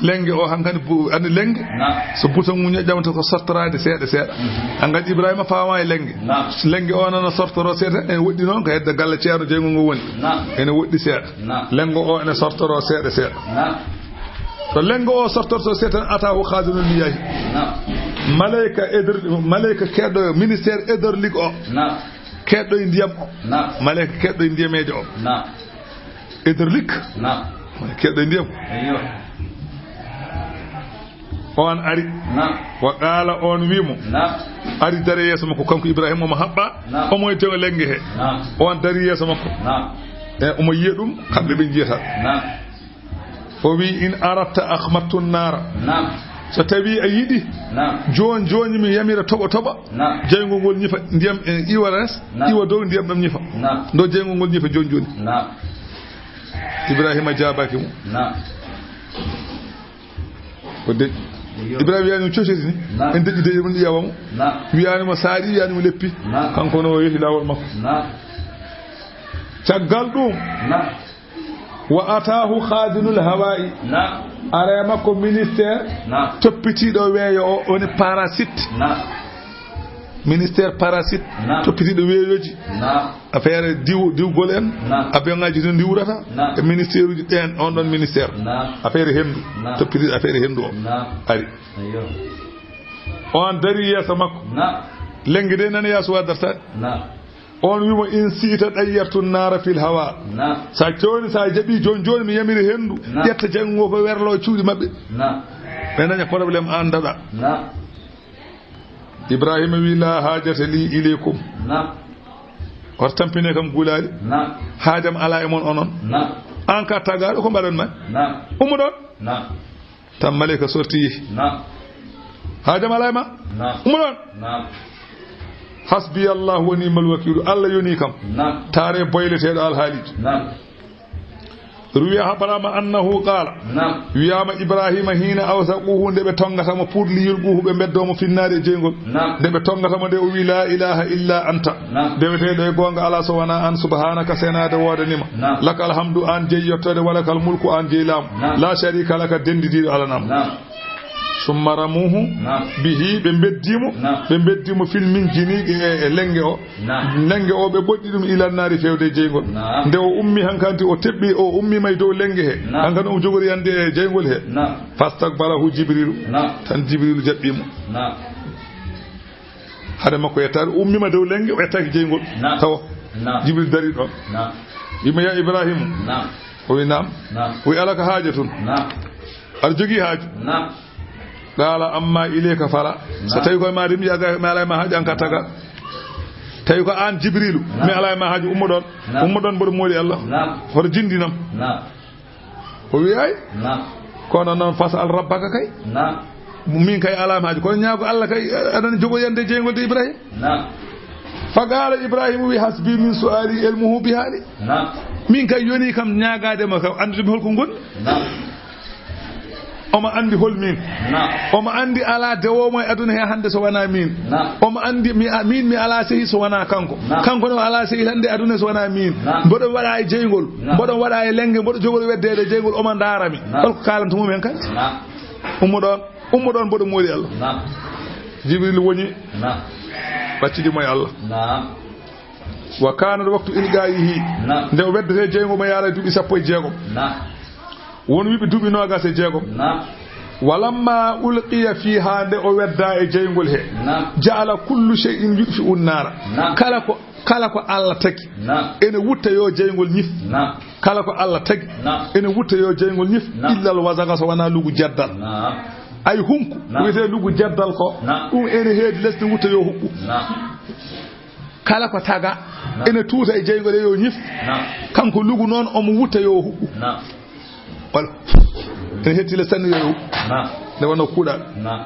Lenge o hankadi bu-, andi lenge. Naam. So bouton ngu ñoƴƴama to ko sortoraade seeɗa seeɗa. Mhm. Hankadi Ibrahima faama e lenge. Naam. Lenge o nana sortoro seeɗa, ene woɗɗi noon ko hedde galle ceerno jeyngol ngol woni. Naam. Ene woɗɗi seeɗa. Naam. Lenge o ene sortoro seeɗa seeɗa. Naam. To lenge o sortorto seeɗa tan, ataahu khazinu liyahi. Naam. Malayka hydraulique, malayka keɗɗo ministère hydraulique o. Naam. Keɗɗo e ndiyam o. Naam. Malayka keɗɗo e ndiyameejo o. Naam. Hydraulique. Naam. Keɗɗo e ndiyam. Eyyo. On ari. Naam. Wa qala, on wi mo. Naam. Ari dare yeeso makko, kanko Ibrahima, omo haɓɓa. Naam. Omo e teŋo lenge he. Naam. On dari yeeso makko. Naam. E omo yiya ɗum, kamɓe ɓe njiyata. Naam. O wi, in aratta akhmattu nara. Naam. So tawi a yiɗi, naam, jooni jooni mi yamira toɓo toɓa. Naam. Jeyngol ngol ñifa ndiyam, e, iwa les, naam, iwa dow, ndiyam ɗam ñifa. Naam. Ndo jeyngol ngol ñifa jooni jooni. Naam. Ibrahima jaabaaki mo. Naam. O deƴƴi. Iyo. Ibrahima wiyaani mo cociri ni. Naam. En deƴƴi deƴƴi mun ƴeewa mo. Naam. Wiyaani mo saaɗi, wiyaani mo leppi. Naam. Kanko no o yehi laawol makko. Naam. Caggal ɗum. Naam. Wa ataahu khadinul hawa'i. Naam. Ara e makko ministère. Naam. Toppitiiɗo weeyo o, woni parasite. Naam. Ministère parasite. Naam. Toppitiiɗo weeyoji. Naam. Affaire diw-, diwgol en. Naam. Avion ngaji no ndiwrata. Naam. E ministère uji ɗen, on ɗon ministère. Naam. Affaire hendu. Naam. Toppitiiɗo affaire hendu o. Naam. Ari. Eyyo. On dari yeeso makko. Naam. Lenge de nana yeeso wa dartaade. Naam. On wi mo, in si'ta dayyartu nara fil hawa. Naam. Sa jooni, sa jaɓi jooni jooni, mi yamiri hendu. Naam. Ƴetta janngo fof werlo e cuuɗi maɓɓe. Naam. Ɓe daña problème, an daɗa. Naam. Ibrahima wi, la hajata li ilaykum. Naam. Wata tampine kam gulaali. Naam. Haajam alaa e mon onon. Naam. An ka tagaaɗo, ko mbaɗan ma? Naam. Ummo ɗon. Naam. Tan maleyka sorti yehi. Naam. Haajam alaa e ma? Naam. Ummo ɗon. Naam. Hasbi Allah wa ni'mal wakiilu. Allah yoni kam. Naam. Taare boyleteeɗo alhaaliiji. Naam. Ruwiya haɓaraama annahu qaala. Naam. Wiyaama Ibrahima hiina awsaquhu, nde ɓe tongata mo pour li yulquhu, ɓe mbeddoo mo finnaade e jeyngol. Naam. Nde ɓe tongata mo nde, o wi, la ilaha illa anta. Naam. Deweteeɗo e goonga alaa so wonaa an, subhanaka, senaade woodani ma. Naam. Lakal hamdu, an jeyi yettoode, walakal mulku, an jeyi laamu. Naam. La sharika laka, denndidiiɗo alaa ma. Naam. Summa ramuhu, naam, bihi, ɓe mbeddi mo, naam, ɓe mbeddi mo fil minjini, e, e lenge o. Naam. Lenge o ɓe ɓoɗɗi ɗum ilan naari fewde e jeyngol. Naam. Nde o ummi hankanti o teɓɓi, o ummi may dow lenge he. Naam. Hankanti o jogori yande e jeyngol he. Naam. Fastaqbalahu Jibrilu. Naam. Tan Jibrilu jaɓɓi mo. Naam. Hade makko yettaade, o ummima dow lenge, o yettaaki jeyngol. Naam. Tawa. Naam. Jibril dari ɗon. Naam. Wimo, ya Ibrahima. Naam. O wi, naam. Naam. O wi, alaka haajatun. Naam. Aɗa jogii haaju. Naam. Qala amma ilayka fala. Naam. So tawi koye ma de mi yaga, mi alaa e ma haaju, an ka taga. Tawi ko an Jibrilu, naam, mi alaa e ma haaju, ummo ɗon. Naam. Ummo ɗon, mboɗo mooli Allah. Naam. Hoto jindinam. Naam. O wi, ay. Naam. Kono noon, fas'al rabbaka kay. Naam. Min kay alaa e ma haaju, kono ñaago Allah kay, aɗa jogo yande jeyngol de Ibrahima. Naam. Faqala Ibrahima wi, hasbi min su'ali ilmuhu biha li. Naam. Min kay yoni kam ñaagaade ma kam, anndude mi holko ngonmi. Naam. Omo anndi hol miin. Naam. Omo anndi alaa dewoowo e aduna he hannde so wanaa miin. Naam. Omo anndi mi, a-, miin mi alaa sehi so wanaa kanko. Naam. Kanko ne o alaa sehi hannde aduna so wanaa miin. Naam. Mboɗo waɗa e jeyngol. Naam. Mboɗo waɗa e lennge, mboɗo jogori weddeede e jeyngol, omo ndaara mi. Naam. Hol ko kaalantu mum en kadi? Naam. Ummo ɗoon, ummo ɗoon, mboɗo mooli Allah. Naam. Jibril woni. Naam. Ɓaccidi mo e Allah. Naam. Wa kaana waktu ilqaa'ihi. Naam. Nde o weddetee jeyngol mo yaara e duuɓi sappo e jeegom. Naam. Won wiɓe duuɓi noogas e jeegom. Naam. Walamma ulqiya fiihaa, nde o weddaa e jeyngol he. Naam. Ja'ala kullu shay'in yutfi'u nnaara. Naam. Kala ko, kala ko Allah tagi. Naam. Ene wutta yo jeyngol ñif. Naam. Kala ko Allah tagi. Naam. Ene wutta yo jeyngol ñif. Naam. Illal wazaqa, so wanaa lugu jaddal. Naam. Ay hunku. Naam. Wiyetee lugu jaddal ko. Naam. Ɗum ene heedi lesdi wutta yo huɓɓu. Naam. Kala ko taga, naam, ene tuuta e jeyngol he yo ñif. Naam. Kanko lugu noon omo wutta yo huɓɓu. Naam. Wala. Ene hetti le sanni yo huɓɓu. Naam. Nde wonno kuuɗal. Naam.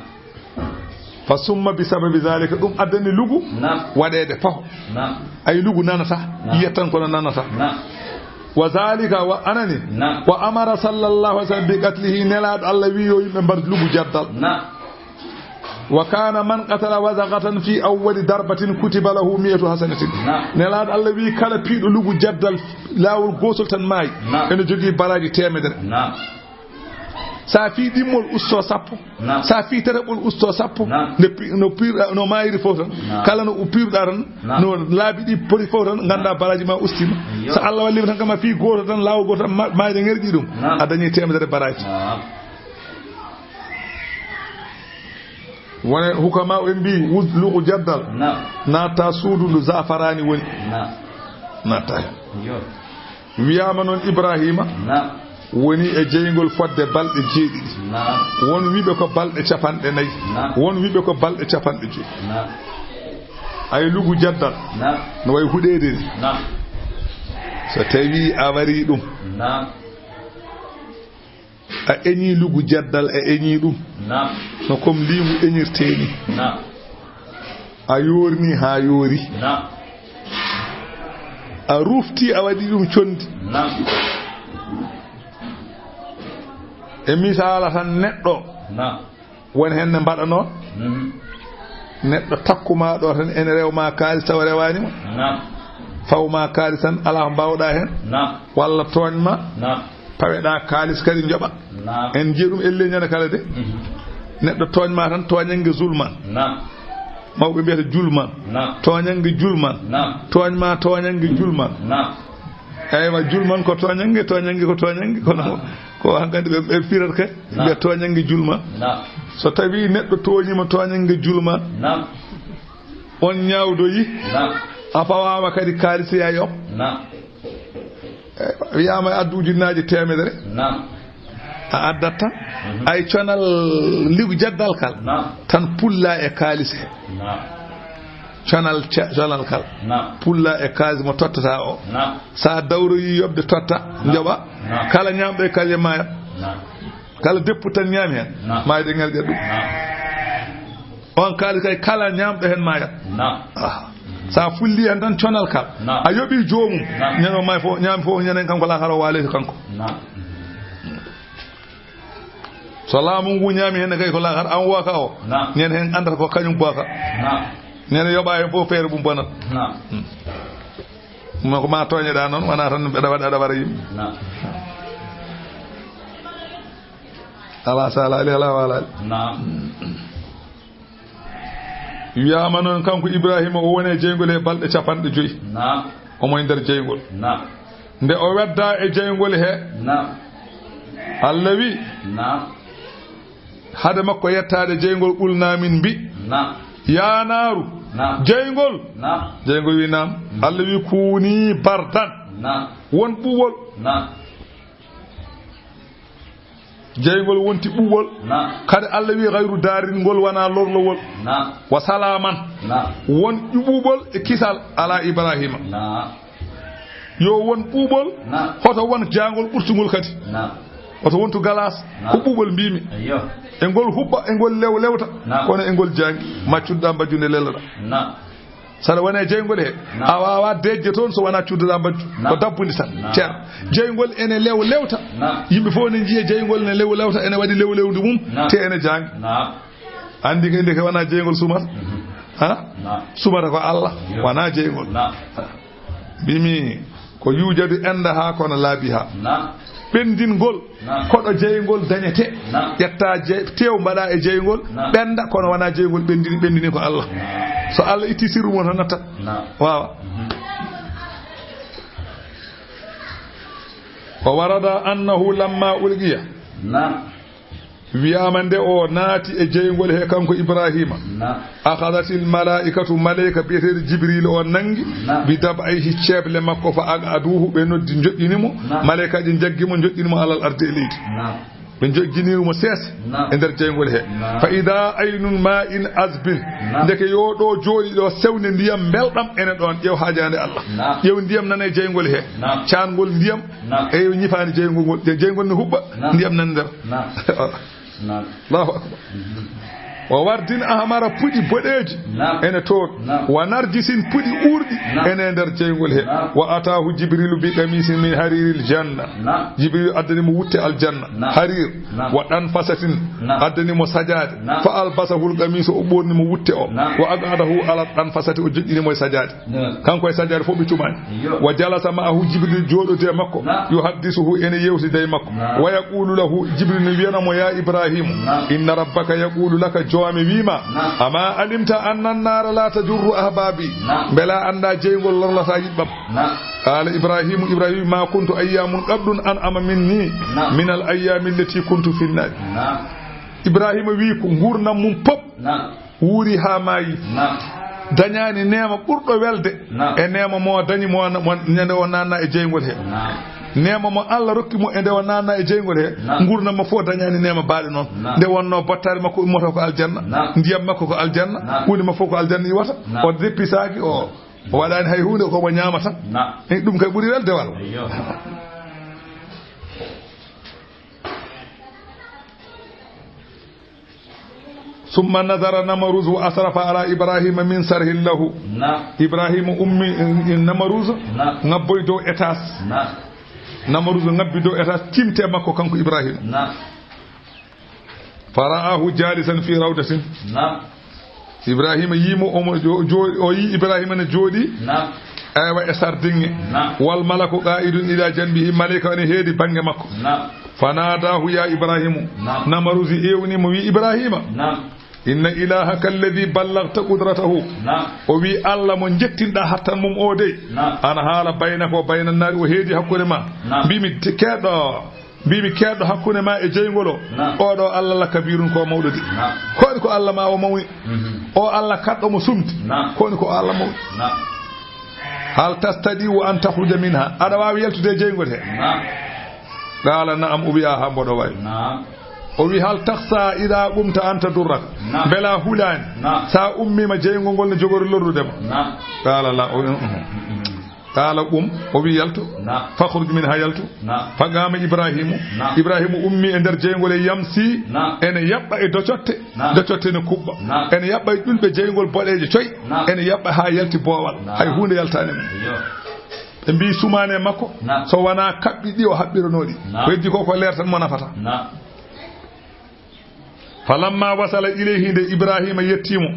Fa summa bi sababi zalika, ɗum addani lugu, naam, waɗeede paho. Naam. Ay lugu nanata, naam, yiyat tan kono nanata. Naam. Wa zalika wa anani. Naam. Wa amara sallallahu alaihi wasallam bi qatlihi, Nelaaɗo Allah wi yo yimɓe mbar lugu jaddal. Naam. Wa kaana man qatala wazaqatan fi awwali darbatin kutiba lahu mi'atu hasanatin. Naam. Nelaaɗo Allah wi kala piiɗo lugu jaddal laawol gootol tan maayi. Naam. Ene jogii baraaji teemedere. Naam. So a fii ɗimmol, usto sappo. Naam. So a fii tataɓol, usto sappo. Naam. Nde pi-, no piirɗa, no maayiri fof tan. Naam. Kala no u-, piirɗa tan, naam, no laabi ɗi poti fof tan, nganndaa baraaji ma ustiima. Iyo. So Allah walliima tan kam a fii gooto tan, laawol gooto tan, ma-, maayde ŋerƴi ɗum. Naam. A dañii teemedere baraaji. Naam. Wone hukama en mbi wuz-, lugu jaddal. Naam. Naata suudu ndu zafaraani woni. Naam. Naata. Iyo. Wiyaama noon Ibrahima, naam, woni e jeyngol fodde balɗe jeeɗiɗi. Naam. Won wiɓe ko balɗe capanɗe nayi. Naam. Won wiɓe ko balɗe capanɗe joyi. Naam. Ay lugu jaddal. Naam. No wayi huɗeede ni. Naam. So tawi a wari ɗum. Naam. A eñi lugu jaddal, a eñi ɗum. Naam. No comme liingu eñirtee ni. Naam. A yoorni haa yoori. Naam. A rufti, a waɗi ɗum condi. Naam. E misaala tan neɗɗo. Naam. Won heen ne mbaɗanoo. Mhm. Neɗɗo takkuma ɗo tan ene rewma kaalis tawa rewaani mo. Naam. Fawma kaalis tan alaa ko mbaawɗa heen. Naam. Walla tooñma. Naam. Paweɗa kaalis kadi njoɓa. Naam. En njiya ɗum elle ñande kala de. Mhm. Neɗɗo tooñma tan tooñannge zulman. Naam. Mawɓe mbiyata julman. Naam. Tooñannge julman. Naam. Tooñma tooñannge julman. Naam. Eywa, julman ko tooñannge, tooñannge ko tooñannge, kono ko hankadi ɓe, ɓe firata kadi. Naam. Mbiya tooñannge julman. Naam. So tawi neɗɗo tooñima tooñannge julman. Naam. On ñaawdoyi. Naam. A fawaama kadi kaalis ya yoɓ. Naam. Eywa, wiyaama addu ujunnaaje teemedere. Naam. A addat tan. Mhm. Ay conal ligu jaddal kal. Naam. Tan pulla e kaalis he. Naam. Conal ca-, conal kal. Naam. Pulla e kaalis mo tottata o. Naam. Sa dawroyi yoɓde totta, naam, njoɓa. Naam. Kala ñaamɗo e kaalis maaya. Naam. Kala deppu tan ñaami heen. Naam. Maayde ŋerƴa ɗum. Naam. On kaalis kay kala ñaamɗo heen maaya. Naam. Ah. Sa fulli heen tan conal kal. Naam. A yoɓi joomum. Naam. Ñande o maay fof, ñaami fof, ñande kanko laakara o waale ko kanko. Naam. So laamu ngu ñaami heen kay ko laakara, an wooka o. Naam. Ñande heen anndata ko kañum booka. Naam. Ñande yoɓa heen fof feere mum bonat. Naam. Hmm. Ma ko ma tooñeɗa noon, wona tan mbeɗa waɗa, aɗa wara yimɓe. Naam. Ala salaali, ala walaali. Naam. Wiyaama noon kanko Ibrahima o woni e jeyngol he balɗe capanɗe joyi. Naam. Omo e nder jeyngol. Naam. Nde o wedda e jeyngol he. Naam. Allah wi. Naam. Hade makko yettaade jeyngol, qulnaa min mbi. Naam. Yaa naaru. Naam. Jeyngol. Naam. Jeyngol wi naam. Mm. Allah wi kuuni bardan. Naam. Won ɓuuɓol. Naam. Jeyngol wonti ɓuuɓol. Naam. Kadi Allah wi gayru daarin, ngol wona lorlowol. Naam. Wa salaaman. Naam. Won ɓuuɓol e kisal ala Ibrahima. Naam. Yo won ɓuuɓol. Naam. Hoto won jaangol ɓurtungol kadi. Naam. Hoto wontu galaas. Naam. Ko ɓuuɓol mbimi. Ayyo. E ngol huɓɓa, e ngol lew lewta. Naam. Kono e ngol jaangi. Maccuɗa mbajjunde lelɗa. Naam. Saɗa wona e jeyngol he, a waawaa deeƴde toon so wonaa cudduɗaa mbajju. Ko dabbude tan. Ceerno, jeyngol ene lew lewta. Yimɓe fof ne njiya jeyngol ne lew lewta, ene waɗi lew lewndi mum, te ene jaangi. Anndi kay ndeke wonaa jeyngol sumata. Ha? Sumata ko Allah, wonaa jeyngol. Mbimi ko yujadu indaha kono laa biha. Ɓenndingol, koɗo jeyngol dañete. Ƴetta je-, tew mbaɗa e jeyngol, ɓennda, kono wonaa jeyngol ɓenndini, ɓenndini ko Allah. So Allah itti sirru mum tan nattat. Waawa. O warada annahu lamma ulqiya. Wiyaama nde o naati e jeyngol he kanko Ibrahima. Akhadatil malaikatu, maleyka biyeteeɗo Jibril o nangi. Bi dab'ayhi, ceeble makko, fa aq'aduhu, ɓe noddi njoƴƴini mo. Malaykaaji njaggi mo, njoƴƴini mo alal ardi e leydi. Ɓe njoƴƴiniri mo seese e nder jeyngol he. Fa ida aynun ma'in azbin. Ndeke yo ɗo jooɗi ɗo sewnde ndiyam mbelɗam ene ɗon. Ƴeew haajaande Allah. Ƴeew ndiyam nana e jeyngol he. Caangol ndiyam. E yo ñifaani jeyngol ngol. Je-, jeyngol ne huɓɓa, ndiyam nan nder. Allahu akbar. Wa wardin ahmara, puɗi boɗeeji ene toon. Wa narjisin, puɗi uurɗi ene nder jeyngol he. Wa atahu Jibrilu bi qamisin min hariril janna. Jibrilu addani mo wutte aljanna. Harir. Wa danfasatin, addani mo sajaade. Fa albasahul qamisa, o ɓorni mo wutte o. Wa aqadahu ala danfasati, o joƴƴini mo e sajaade. Kanko e sajaade fof ɓe cumaani. Wa jalasa ma'ahu, Jibril jooɗodi e makko. Yuhaddisuhu, ene yewtida e makko. Wa yaqulu lahu, Jibril ne wiyana mo, ya Ibrahim, inna rabbaka yaqulu laka, joome wiima, ama alimta anna annara la tajurru ahbabi, mbela annda jeyngol lorlata yiɓɓam. Qala Ibrahimu, Ibrahim, ma kuntu ayyamun qaddun an'ama minni min al ayyami allati kuntu fi nnari. Ibrahima wi ko ngurnam mum pop wuuri haa maayi. Dañaani neema ɓurɗo welde e neema mo dañi mo, mo, nde o naatna e jeyngol he. Neema mo Allah rokki mo e nde o naatna e jeyngol he, ngurnam mo fof dañaani neema baaɗe noon. Nde wonno bottaari makko immoto ko aljanna, ndiyam makko ko aljanna, huunde makko fof ko aljanna iwata. O deppisaaki, o, o waɗaani hay huunde, ko mo ñaama tan. E ɗum kay ɓuri welde walla? Summa nadara Namaruzu wa asrafa ala Ibrahima min sarhin lahu. Ibrahima ummi, eh, Namaruzu ŋabboy dow étage. Namaruzu ŋabbi dow étage, timte makko kanko Ibrahima. Fara'ahu jalisan fi rawdatin. Ibrahima yii mo, omo jo-, jo-, o yii Ibrahima ne jooɗi. Aywa, e sardiŋŋe. Wal malaku qa'idun ila janbihi, maleyka ene heedi bannge makko. Fanadahu ya Ibrahimu. Namaruzu ewni mo, wi, Ibrahima, inna ilahaka alladhi ballagta qudratahu. O wi, Allah mo jettinɗa hattan mum o dey. Ana haala baynaka wa bayna nnaari, o heedi hakkunde ma. Mbimi, te-, keɗɗo, mbimi, keɗɗo hakkunde ma e jeyngol o. Oɗo Allah la kabirun, ko mawɗo de. Ko woni ko Allah ma o mawni. O Allah kaɗɗo mo sumti. Ko woni ko Allah mawni. Hal tastati'u an takhruja minha? Aɗa waawi yaltude e jeyngol he? Qala na'am, o wi, aha, mboɗo waawi. O wi, hal takhsha idha qumta an tadurraka? Mbela hulaani sa ummiima jeyngol ngol ne jogori lorrude ma? Qala la, o wi, uhum. Qala qum, o wi, yaltu. Fakhruj minha, yaltu. Faqama Ibrahimu. Ibrahimu ummi e nder jeyngol e yamsi, ene yaɓɓa e docotte. Docotte ne kuɓɓa. Ene yaɓɓa e ƴulɓe jeyngol boɗeeje coy. Ene yaɓɓa haa yalti boowal. Hay huunde yaltaani mo. Ɓe mbii sumaane makko, so wonaa kaɓɓi ɗi o haɓɓiranoo ɗi. Ko heddi ko, ko leer tan mo nafata. Falamma wasala ilayhi, nde Ibrahima yettii mo.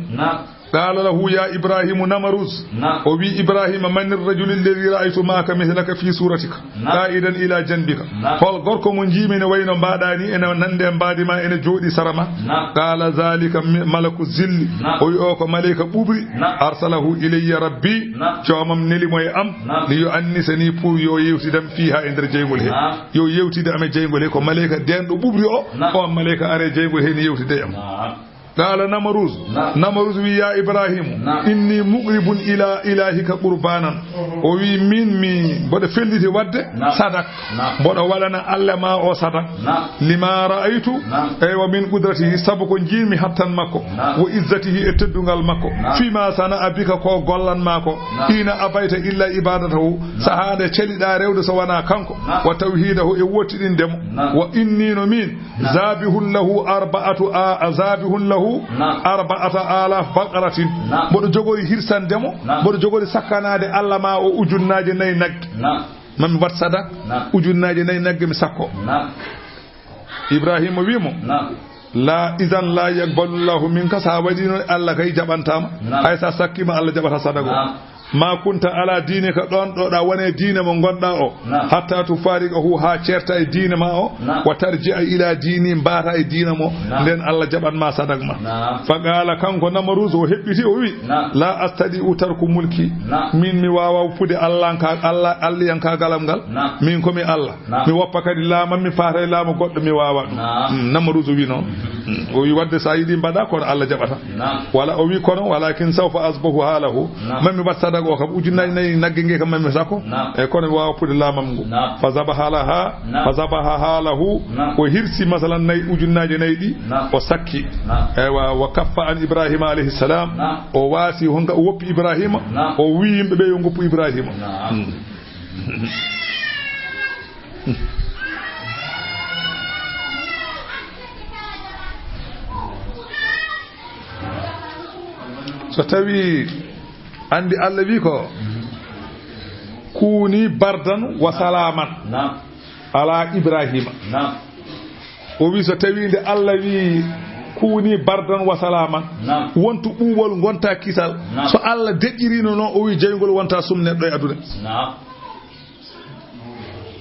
Qala lahu ya Ibrahimu Namaruz. O wi Ibrahima, mani rajulu alladhi ra'aytu ma'aka mithlaka fi suratika qa'idan ila janbika? Hol gorko mo njiimi ne wayno mbaɗa ni, ene nande mbaadi ma, ene jooɗi sara ma? Qala dhalika mi-, malaku zilli. O wi o ko maleyka ɓuɓri. Arsalahu ilayya rabbi. Joomam neli mo e am. Li yu'annisani, pour yo yewtidam fiha, e nder jeyngol he. Yo yewtide am e jeyngol he, ko maleyka deenɗo ɓuɓri o. On maleyka are jeyngol he ne yewtide e am. Qala Namaruz. Namaruz wi, ya Ibrahimu, inni muqribun ila ilahika qurbanan. O wi, min mi mboɗo felliti wadde sadak. Mboɗo waɗana Allah ma o sadak. Lima ra'aytu, eywa, min qudratihi, sabu ko njiimi hattan makko. Wa izzatihi, e teddungal makko. Fima sana'a bika, ko gollan ma ko. Hina abayta illa ibadatahu, sahaa nde celiɗa rewde so wonaa kanko. Wa tawhidahu, e wottiɗinde mo. Wa inni, no min, zabihun lahu arba'atu a-, zabihun lahu Naam. Arba'ata alaf baqaratin. Naam. Mboɗo jogori hirsande mo. Naam. Mboɗo jogori sakkanaade Allah ma o ujunnaaje nayi nagge. Naam. Mami wat sadak. Naam. Ujunnaaje nayi nagge mi sakko. Naam. Ibrahima wi mo, naam, la, idan la yaqbalu Allahu minka, so a waɗi noon, Allah kay jaɓantaama. Naam. Hay so a sakkiima, Allah jaɓata sadago. Naam. Ma kunta ala diinika, ɗoon ɗo ɗa wone diine mo ngonɗa o. Naam. Hatta tufariqahu, haa ceerta e diine ma o. Naam. Wa tarji'a ila diini, mbaata e diine mo. Naam. Nden Allah jaɓan ma sadak ma. Naam. Fa qala, kanko Namaruusu o heɓɓiti, o wi, naam, la astadi'u tarku mulki. Naam. Min mi waawa woppude Allah ka, Allah, Allayankaagal am ngal. Naam. Min ko mi Allah. Naam. Mi woppa kadi laamam, mi faata e laamu goɗɗo, mi waawa ɗum. Naam. Mm, Namaruusu wi noon. Mm, o wi wadde so a yiɗi mbaɗa, kono Allah jaɓata. Naam. Wala, o wi kono, walakin sawfa asbahu halahu. Naam. Mami wat sadak o kam, ujunnaaje nayi nagge nge kam mami sakko. Naam. E kono mi waawa woppude laamam ngu. Naam. Fa zabaha laha, naam, fa zabaha halahu. Naam. O hirsi masalan nayi, ujunnaaje nayi ɗi. Naam. O sakki. Naam. Eywa, wa kaffa an Ibrahima alayhi salam. Naam. O waasi honka, o woppi Ibrahima. Naam. O wi yimɓe ɓe yo ngoppu Ibrahima. Naam. Mm. So tawi anndi Allah wi ko, kuni bardan wa salaman, naam, ala Ibrahima. Naam. O wi so tawi nde Allah wi kuni bardan wa salaman, naam, wontu ɓuuɓol, ngonta kisal. Naam. So Allah deƴƴirino noon, o wi jeyngol wonta sum neɗɗo e aduna. Naam.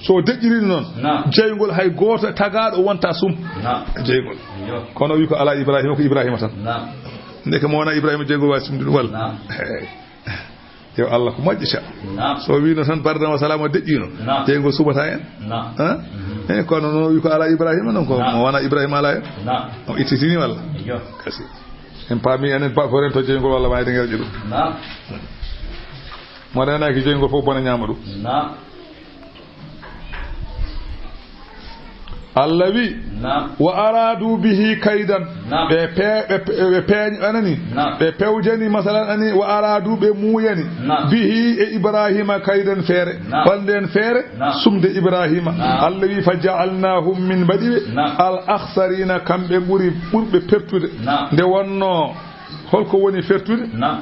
So deƴƴirini noon, naam, jeyngol hay gooto tagaaɗo wonta sum. Naam. Jeyngol. Iyo. Kono o wi ko ala Ibrahima, ko Ibrahima tan. Naam. Ndeke mo wona Ibrahima jeyngol waawi sumde ɗum walla? Naam. Hey. Yo Allah ko moƴƴata. Naam. So wino tan bardan wa salama deƴƴino. Naam. Jeyngol suɓata en. Naam. Ha? Mhm. Eh, kono noon o wi ko ala Ibrahima noon ko, naam, mo wona Ibrahima ala en. Naam. O ittitini walla? Iyo. Kasi. En paami enen ba foren to jeyngol walla mayde ngerƴe ɗum. Naam. Mo reenaaki jeyngol fof bona ñaama ɗum. Naam. Allah wi, naam, wa aradu bihi kaydan. Naam. Ɓe pe-, ɓe pe-, ɓe peeñ-, anani? Naam. Ɓe pewjani, masalan, ani, wa aradu, ɓe muuyani. Naam. Bihi, e Ibrahima, kaydan, feere. Naam. Hol nden feere? Naam. Sumde Ibrahima. Naam. Allah wi, fa ja'alnahum, min mbaɗi ɓe, naam, al akhsarina, kamɓe ɓuri, ɓurɓe pertude. Naam. Nde wonno, holko woni fertude? Naam.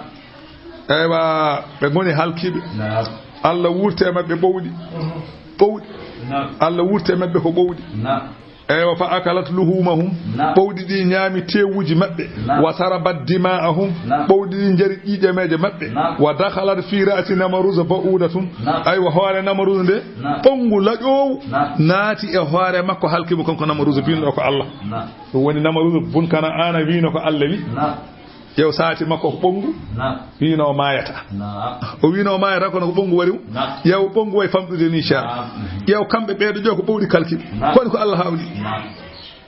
Eywa, ɓe ngoni halkiiɓe. Naam. Allah wurti e maɓɓe ɓowɗi. Ɓowɗi. Naam. Allah wurti e maɓɓe ko ɓowɗi. Naam. Eywa, fa akalat luhumahum. Naam. Ɓowɗi ɗi ñaami tewuuji maɓɓe. Naam. Wa sarabat dima'ahum. Naam. Ɓowɗi ɗi njari ƴiiƴameeje maɓɓe. Naam. Wa dakhalat fi ra'si Namaruuza ba'udatun. Naam. Aywa, hoore Namaruuza nde, naam, ɓonngu laƴoowu, naam, naati e hoore makko, halki mo kanko Namaruuza, binɗo ko Allah. Naam. Ɗum woni Namaruuza bun Kana'aana wiino ko Allah wi. Naam. Ƴeew saati makko ko ɓonngu. Naam. Wiino o maayata. Naam. O wiino o maayata, kono ko ɓonngu wari mo. Naam. Ƴeew ɓonngu way famɗude ni, car. Naam. Ƴeew kamɓe ɓeeɗo ƴeew ko ɓowɗi kalki. Naam. Kono ko Allah hawli. Naam.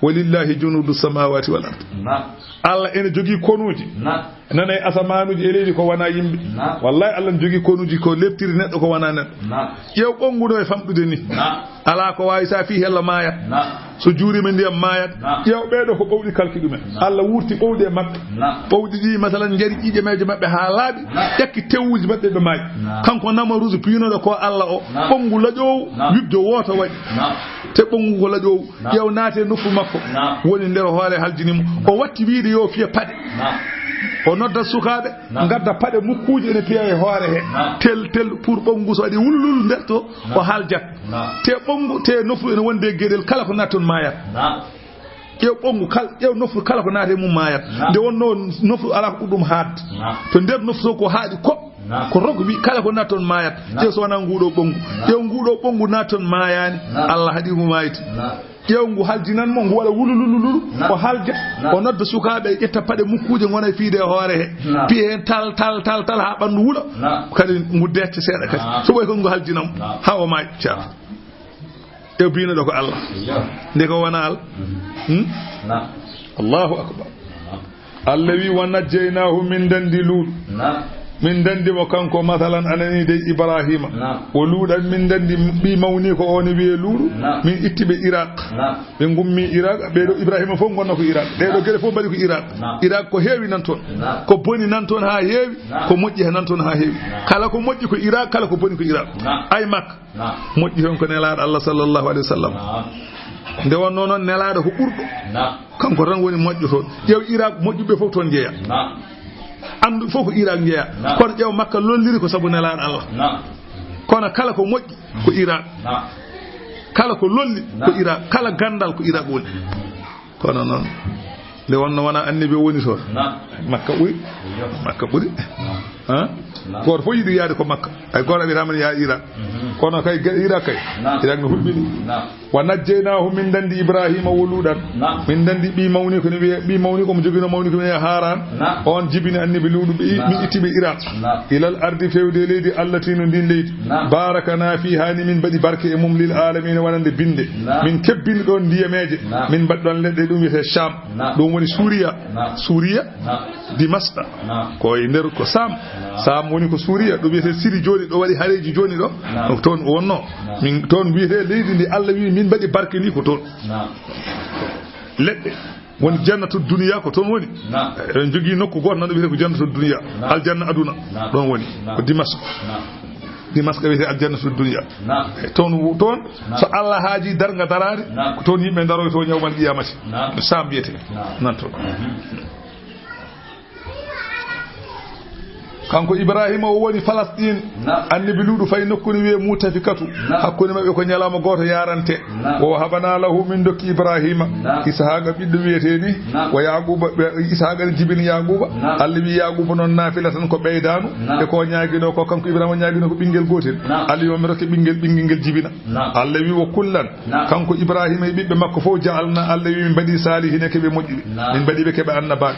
Walillahi junudu samawati wal ard. Naam. Allah ene jogii konuuji. Naam. Nana e asamaanuuji e leydi ko wona yimɓe. Naam. Wallahi Allah ne jogii konuuji ko leptiri neɗɗo ko wona neɗɗo. Naam. Ƴeew ɓonngu no e famɗude ni. Naam. Alaa ko waawi, so a fii hella maayat. Naam. So juuriima ndiyam maayat. Naam. Ƴeew ɓeeɗo ko ɓowɗi kalki ɗumen. Naam. Allah wurti ɓowɗi e maɓɓe. Naam. Ɓowɗi ɗi, masalan, njari ƴiiƴameeje maɓɓe haa laaɓi, naam, ƴakki tewuuji maɓɓe ɓe maayi. Naam. Kanko Namaruuza piynooɗo ko Allah o, naam, ɓonngu laƴoowu, naam, wiɓjo wooto waɗi. Naam. Te ɓonngu ko laƴoowu, naam, ƴeew naate noppu makko. Naam. Woni nder hoore haljini mo. O watti wiide yo fiya paɗe. Naam. O nodda sukaaɓe. Naam. Ngadda paɗe mukkuuje ene piya e hoore he. Naam. Tel, tel, pour ɓonngu so waɗi wulwul nder to, naam, o haljat. Naam. Te ɓonngu, te nofru ene wonde e geɗel, kala ko natton maayat. Naam. Ƴeew ɓonngu kal-, ƴeew nofru kala ko naate mum maayat. Naam. Nde wonno nofru alaa ko ɓuri ɗum haat. Naam. To nder nofru to ko haaɗi ko, naam, ko rog wi kala ko natton maayat. Naam. Ƴeew so wonaa nguuɗo ɓonngu. Naam. Ƴeew nguuɗo ɓonngu natton maayaani. Naam. Allah haɗi mo maayde. Naam. Ƴeew ngu haljinan mo, ngu waɗa wululululu, naam, o halja, naam, o nodda sukaaɓe, ƴetta paɗe mukkuuje ngona e fiyde e hoore he. Naam. Piya heen tal, tal, tal, tal, haa ɓanndu wula. Naam. Kadi ngu deecca seeɗa kadi. Naam. So ɓoy ko ngu haljinan mo. Naam. Haa o maayi, car. Naam. Ƴeew biino ɗo ko Allah. Iyo. Nde ko wona Allah. Mhm. Hmm? Naam. Allahu akbar. Naam. Allah wi, "Wa najjaynaahu", min ndanndi Luuɗu. Naam. Min ndanndi mo kanko, masalan, anani dey Ibrahima. Naam. Wo Luuɗan, min ndanndi ɓii mawni ko o ne wiyee Luuɗu. Naam. Min itti ɓe Iraq. Naam. Ɓe ngummi Iraq, ɓee ɗo Ibrahima fof ngonna ko Iraq. Ɗee ɗo gere fof mbaɗi ko Iraq. Naam. Iraq ko heewi nan toon. Naam. Ko boni nan toon haa heewi, naam, ko moƴƴi nan toon haa heewi. Naam. Kala ko moƴƴi ko Iraq, kala ko boni ko Iraq. Naam. Ay Makka. Naam. Moƴƴi heen ko Nelaaɗo Allah sallallahu alayhi wa sallam. Naam. Nde wonnoo noon, Nelaaɗo ko ɓurɗo. Naam. Kanko tan woni moƴƴo toon. Ƴeew Irak, moƴƴuɓe fof toon njeya. Naam. Anndu fof ko Irak njeya. Naam. Kono ƴeew, Makka lolliri ko sabu Nelaaɗo Allah. Naam. Kono kala ko moƴƴi ko Irak. Naam. Kala ko lolli ko Naam. Irak. Kala ganndal ko Irak woni. Kono noon, nde wonnoo wonaa annabi o woni toon. Naam. Makka ɓuri. Iyo. Makka ɓuri. Naam. Ha? Naam. Gooto fof yiɗi yaade ko Makka. Hay gooto wiyata man yaa Irak. Mhm. Kono kay ge-, Irak kay. Naam. Irak no hulɓini. Naam. Wa najjaynaahu, min ndanndi Ibrahima wo Luuɗan. Naam. Min ndanndi ɓii mawni ko ne wiye, ɓii mawni ko mo jogino mawni ko ne wiye Haran. Naam. On jibini annabi Luuɗu ɓe, Naam. min itti ɓe Irak. Naam. Ilal ardi, fewde e leydi, allati no ndin leydi. Naam. Barakana fiha, ni min mbaɗi barke e mum, lil alamina, wonande binde. Naam. Min kebbini ɗon ndiyameeje. Naam. Min mbaɗi ɗon leɗɗe, ɗum wiyetee Sham. Naam. Ɗum woni Suuriya. Naam. Suuriya. Naam. Dimasqa. Naam. Ko e nder ko Saam. Naam. Saam woni ko Suuriya, ɗo wiyetee Siri jooni, ɗo waɗi hareeji jooni ɗo. Naam. Ko toon o wonnoo. Naam. Min toon wiyetee leydi ndi Allah wi min mbaɗi barke ndi ko toon. Naam. Leɗɗe. Woni jannatu duniya ko toon woni. Naam. Eɗen jogii nokku gooto nan ɗo wiyetee ko jannatu duniya. Naam. Aljanna aduna. Naam. Ɗon woni. Naam. Ko Dimasqa. Naam. Dimasqa wiyetee aljannatu duniya. Naam. E toon wo-, toon, Naam. so Allah haaji darnga daraade, Naam. ko toon yimɓe ndaroytoo yawmal qiyamati. Naam. No Saam wiyetee. Naam. Nan toon. Mhm. Kanko Ibrahima o woni Falasɗin. Naam. Annabi Luuɗu fayi nokku ne wiyee Mutafikatu. Naam. Hakkunde maɓɓe ko ñalawma gooto yarante. Naam. Wa wahabana lahu, min dokki Ibrahima. Naam. Ishaqa ɓiɗɗo wiyetee ni. Naam. Wa Yaquba, ɓe, Ishaqa ne jibini Yaquba. Naam. Allah wi Yaquba noon naafila tan ko ɓeydaanu. Naam. E ko ñaaginoo ko, kanko Ibrahima ñaaginoo ko ɓinngel gootel. Naam. Allah wi mi rokke ɓinngel, ɓinngel ngel jibina. Naam. Allah wi wa kullan. Naam. Kanko Ibrahima e ɓiɓɓe makko fof ja'alna, Allah wi min mbaɗi saalihina keɓe moƴƴuɓe. Naam. Min mbaɗi ɓe keɓe annabaaɓe.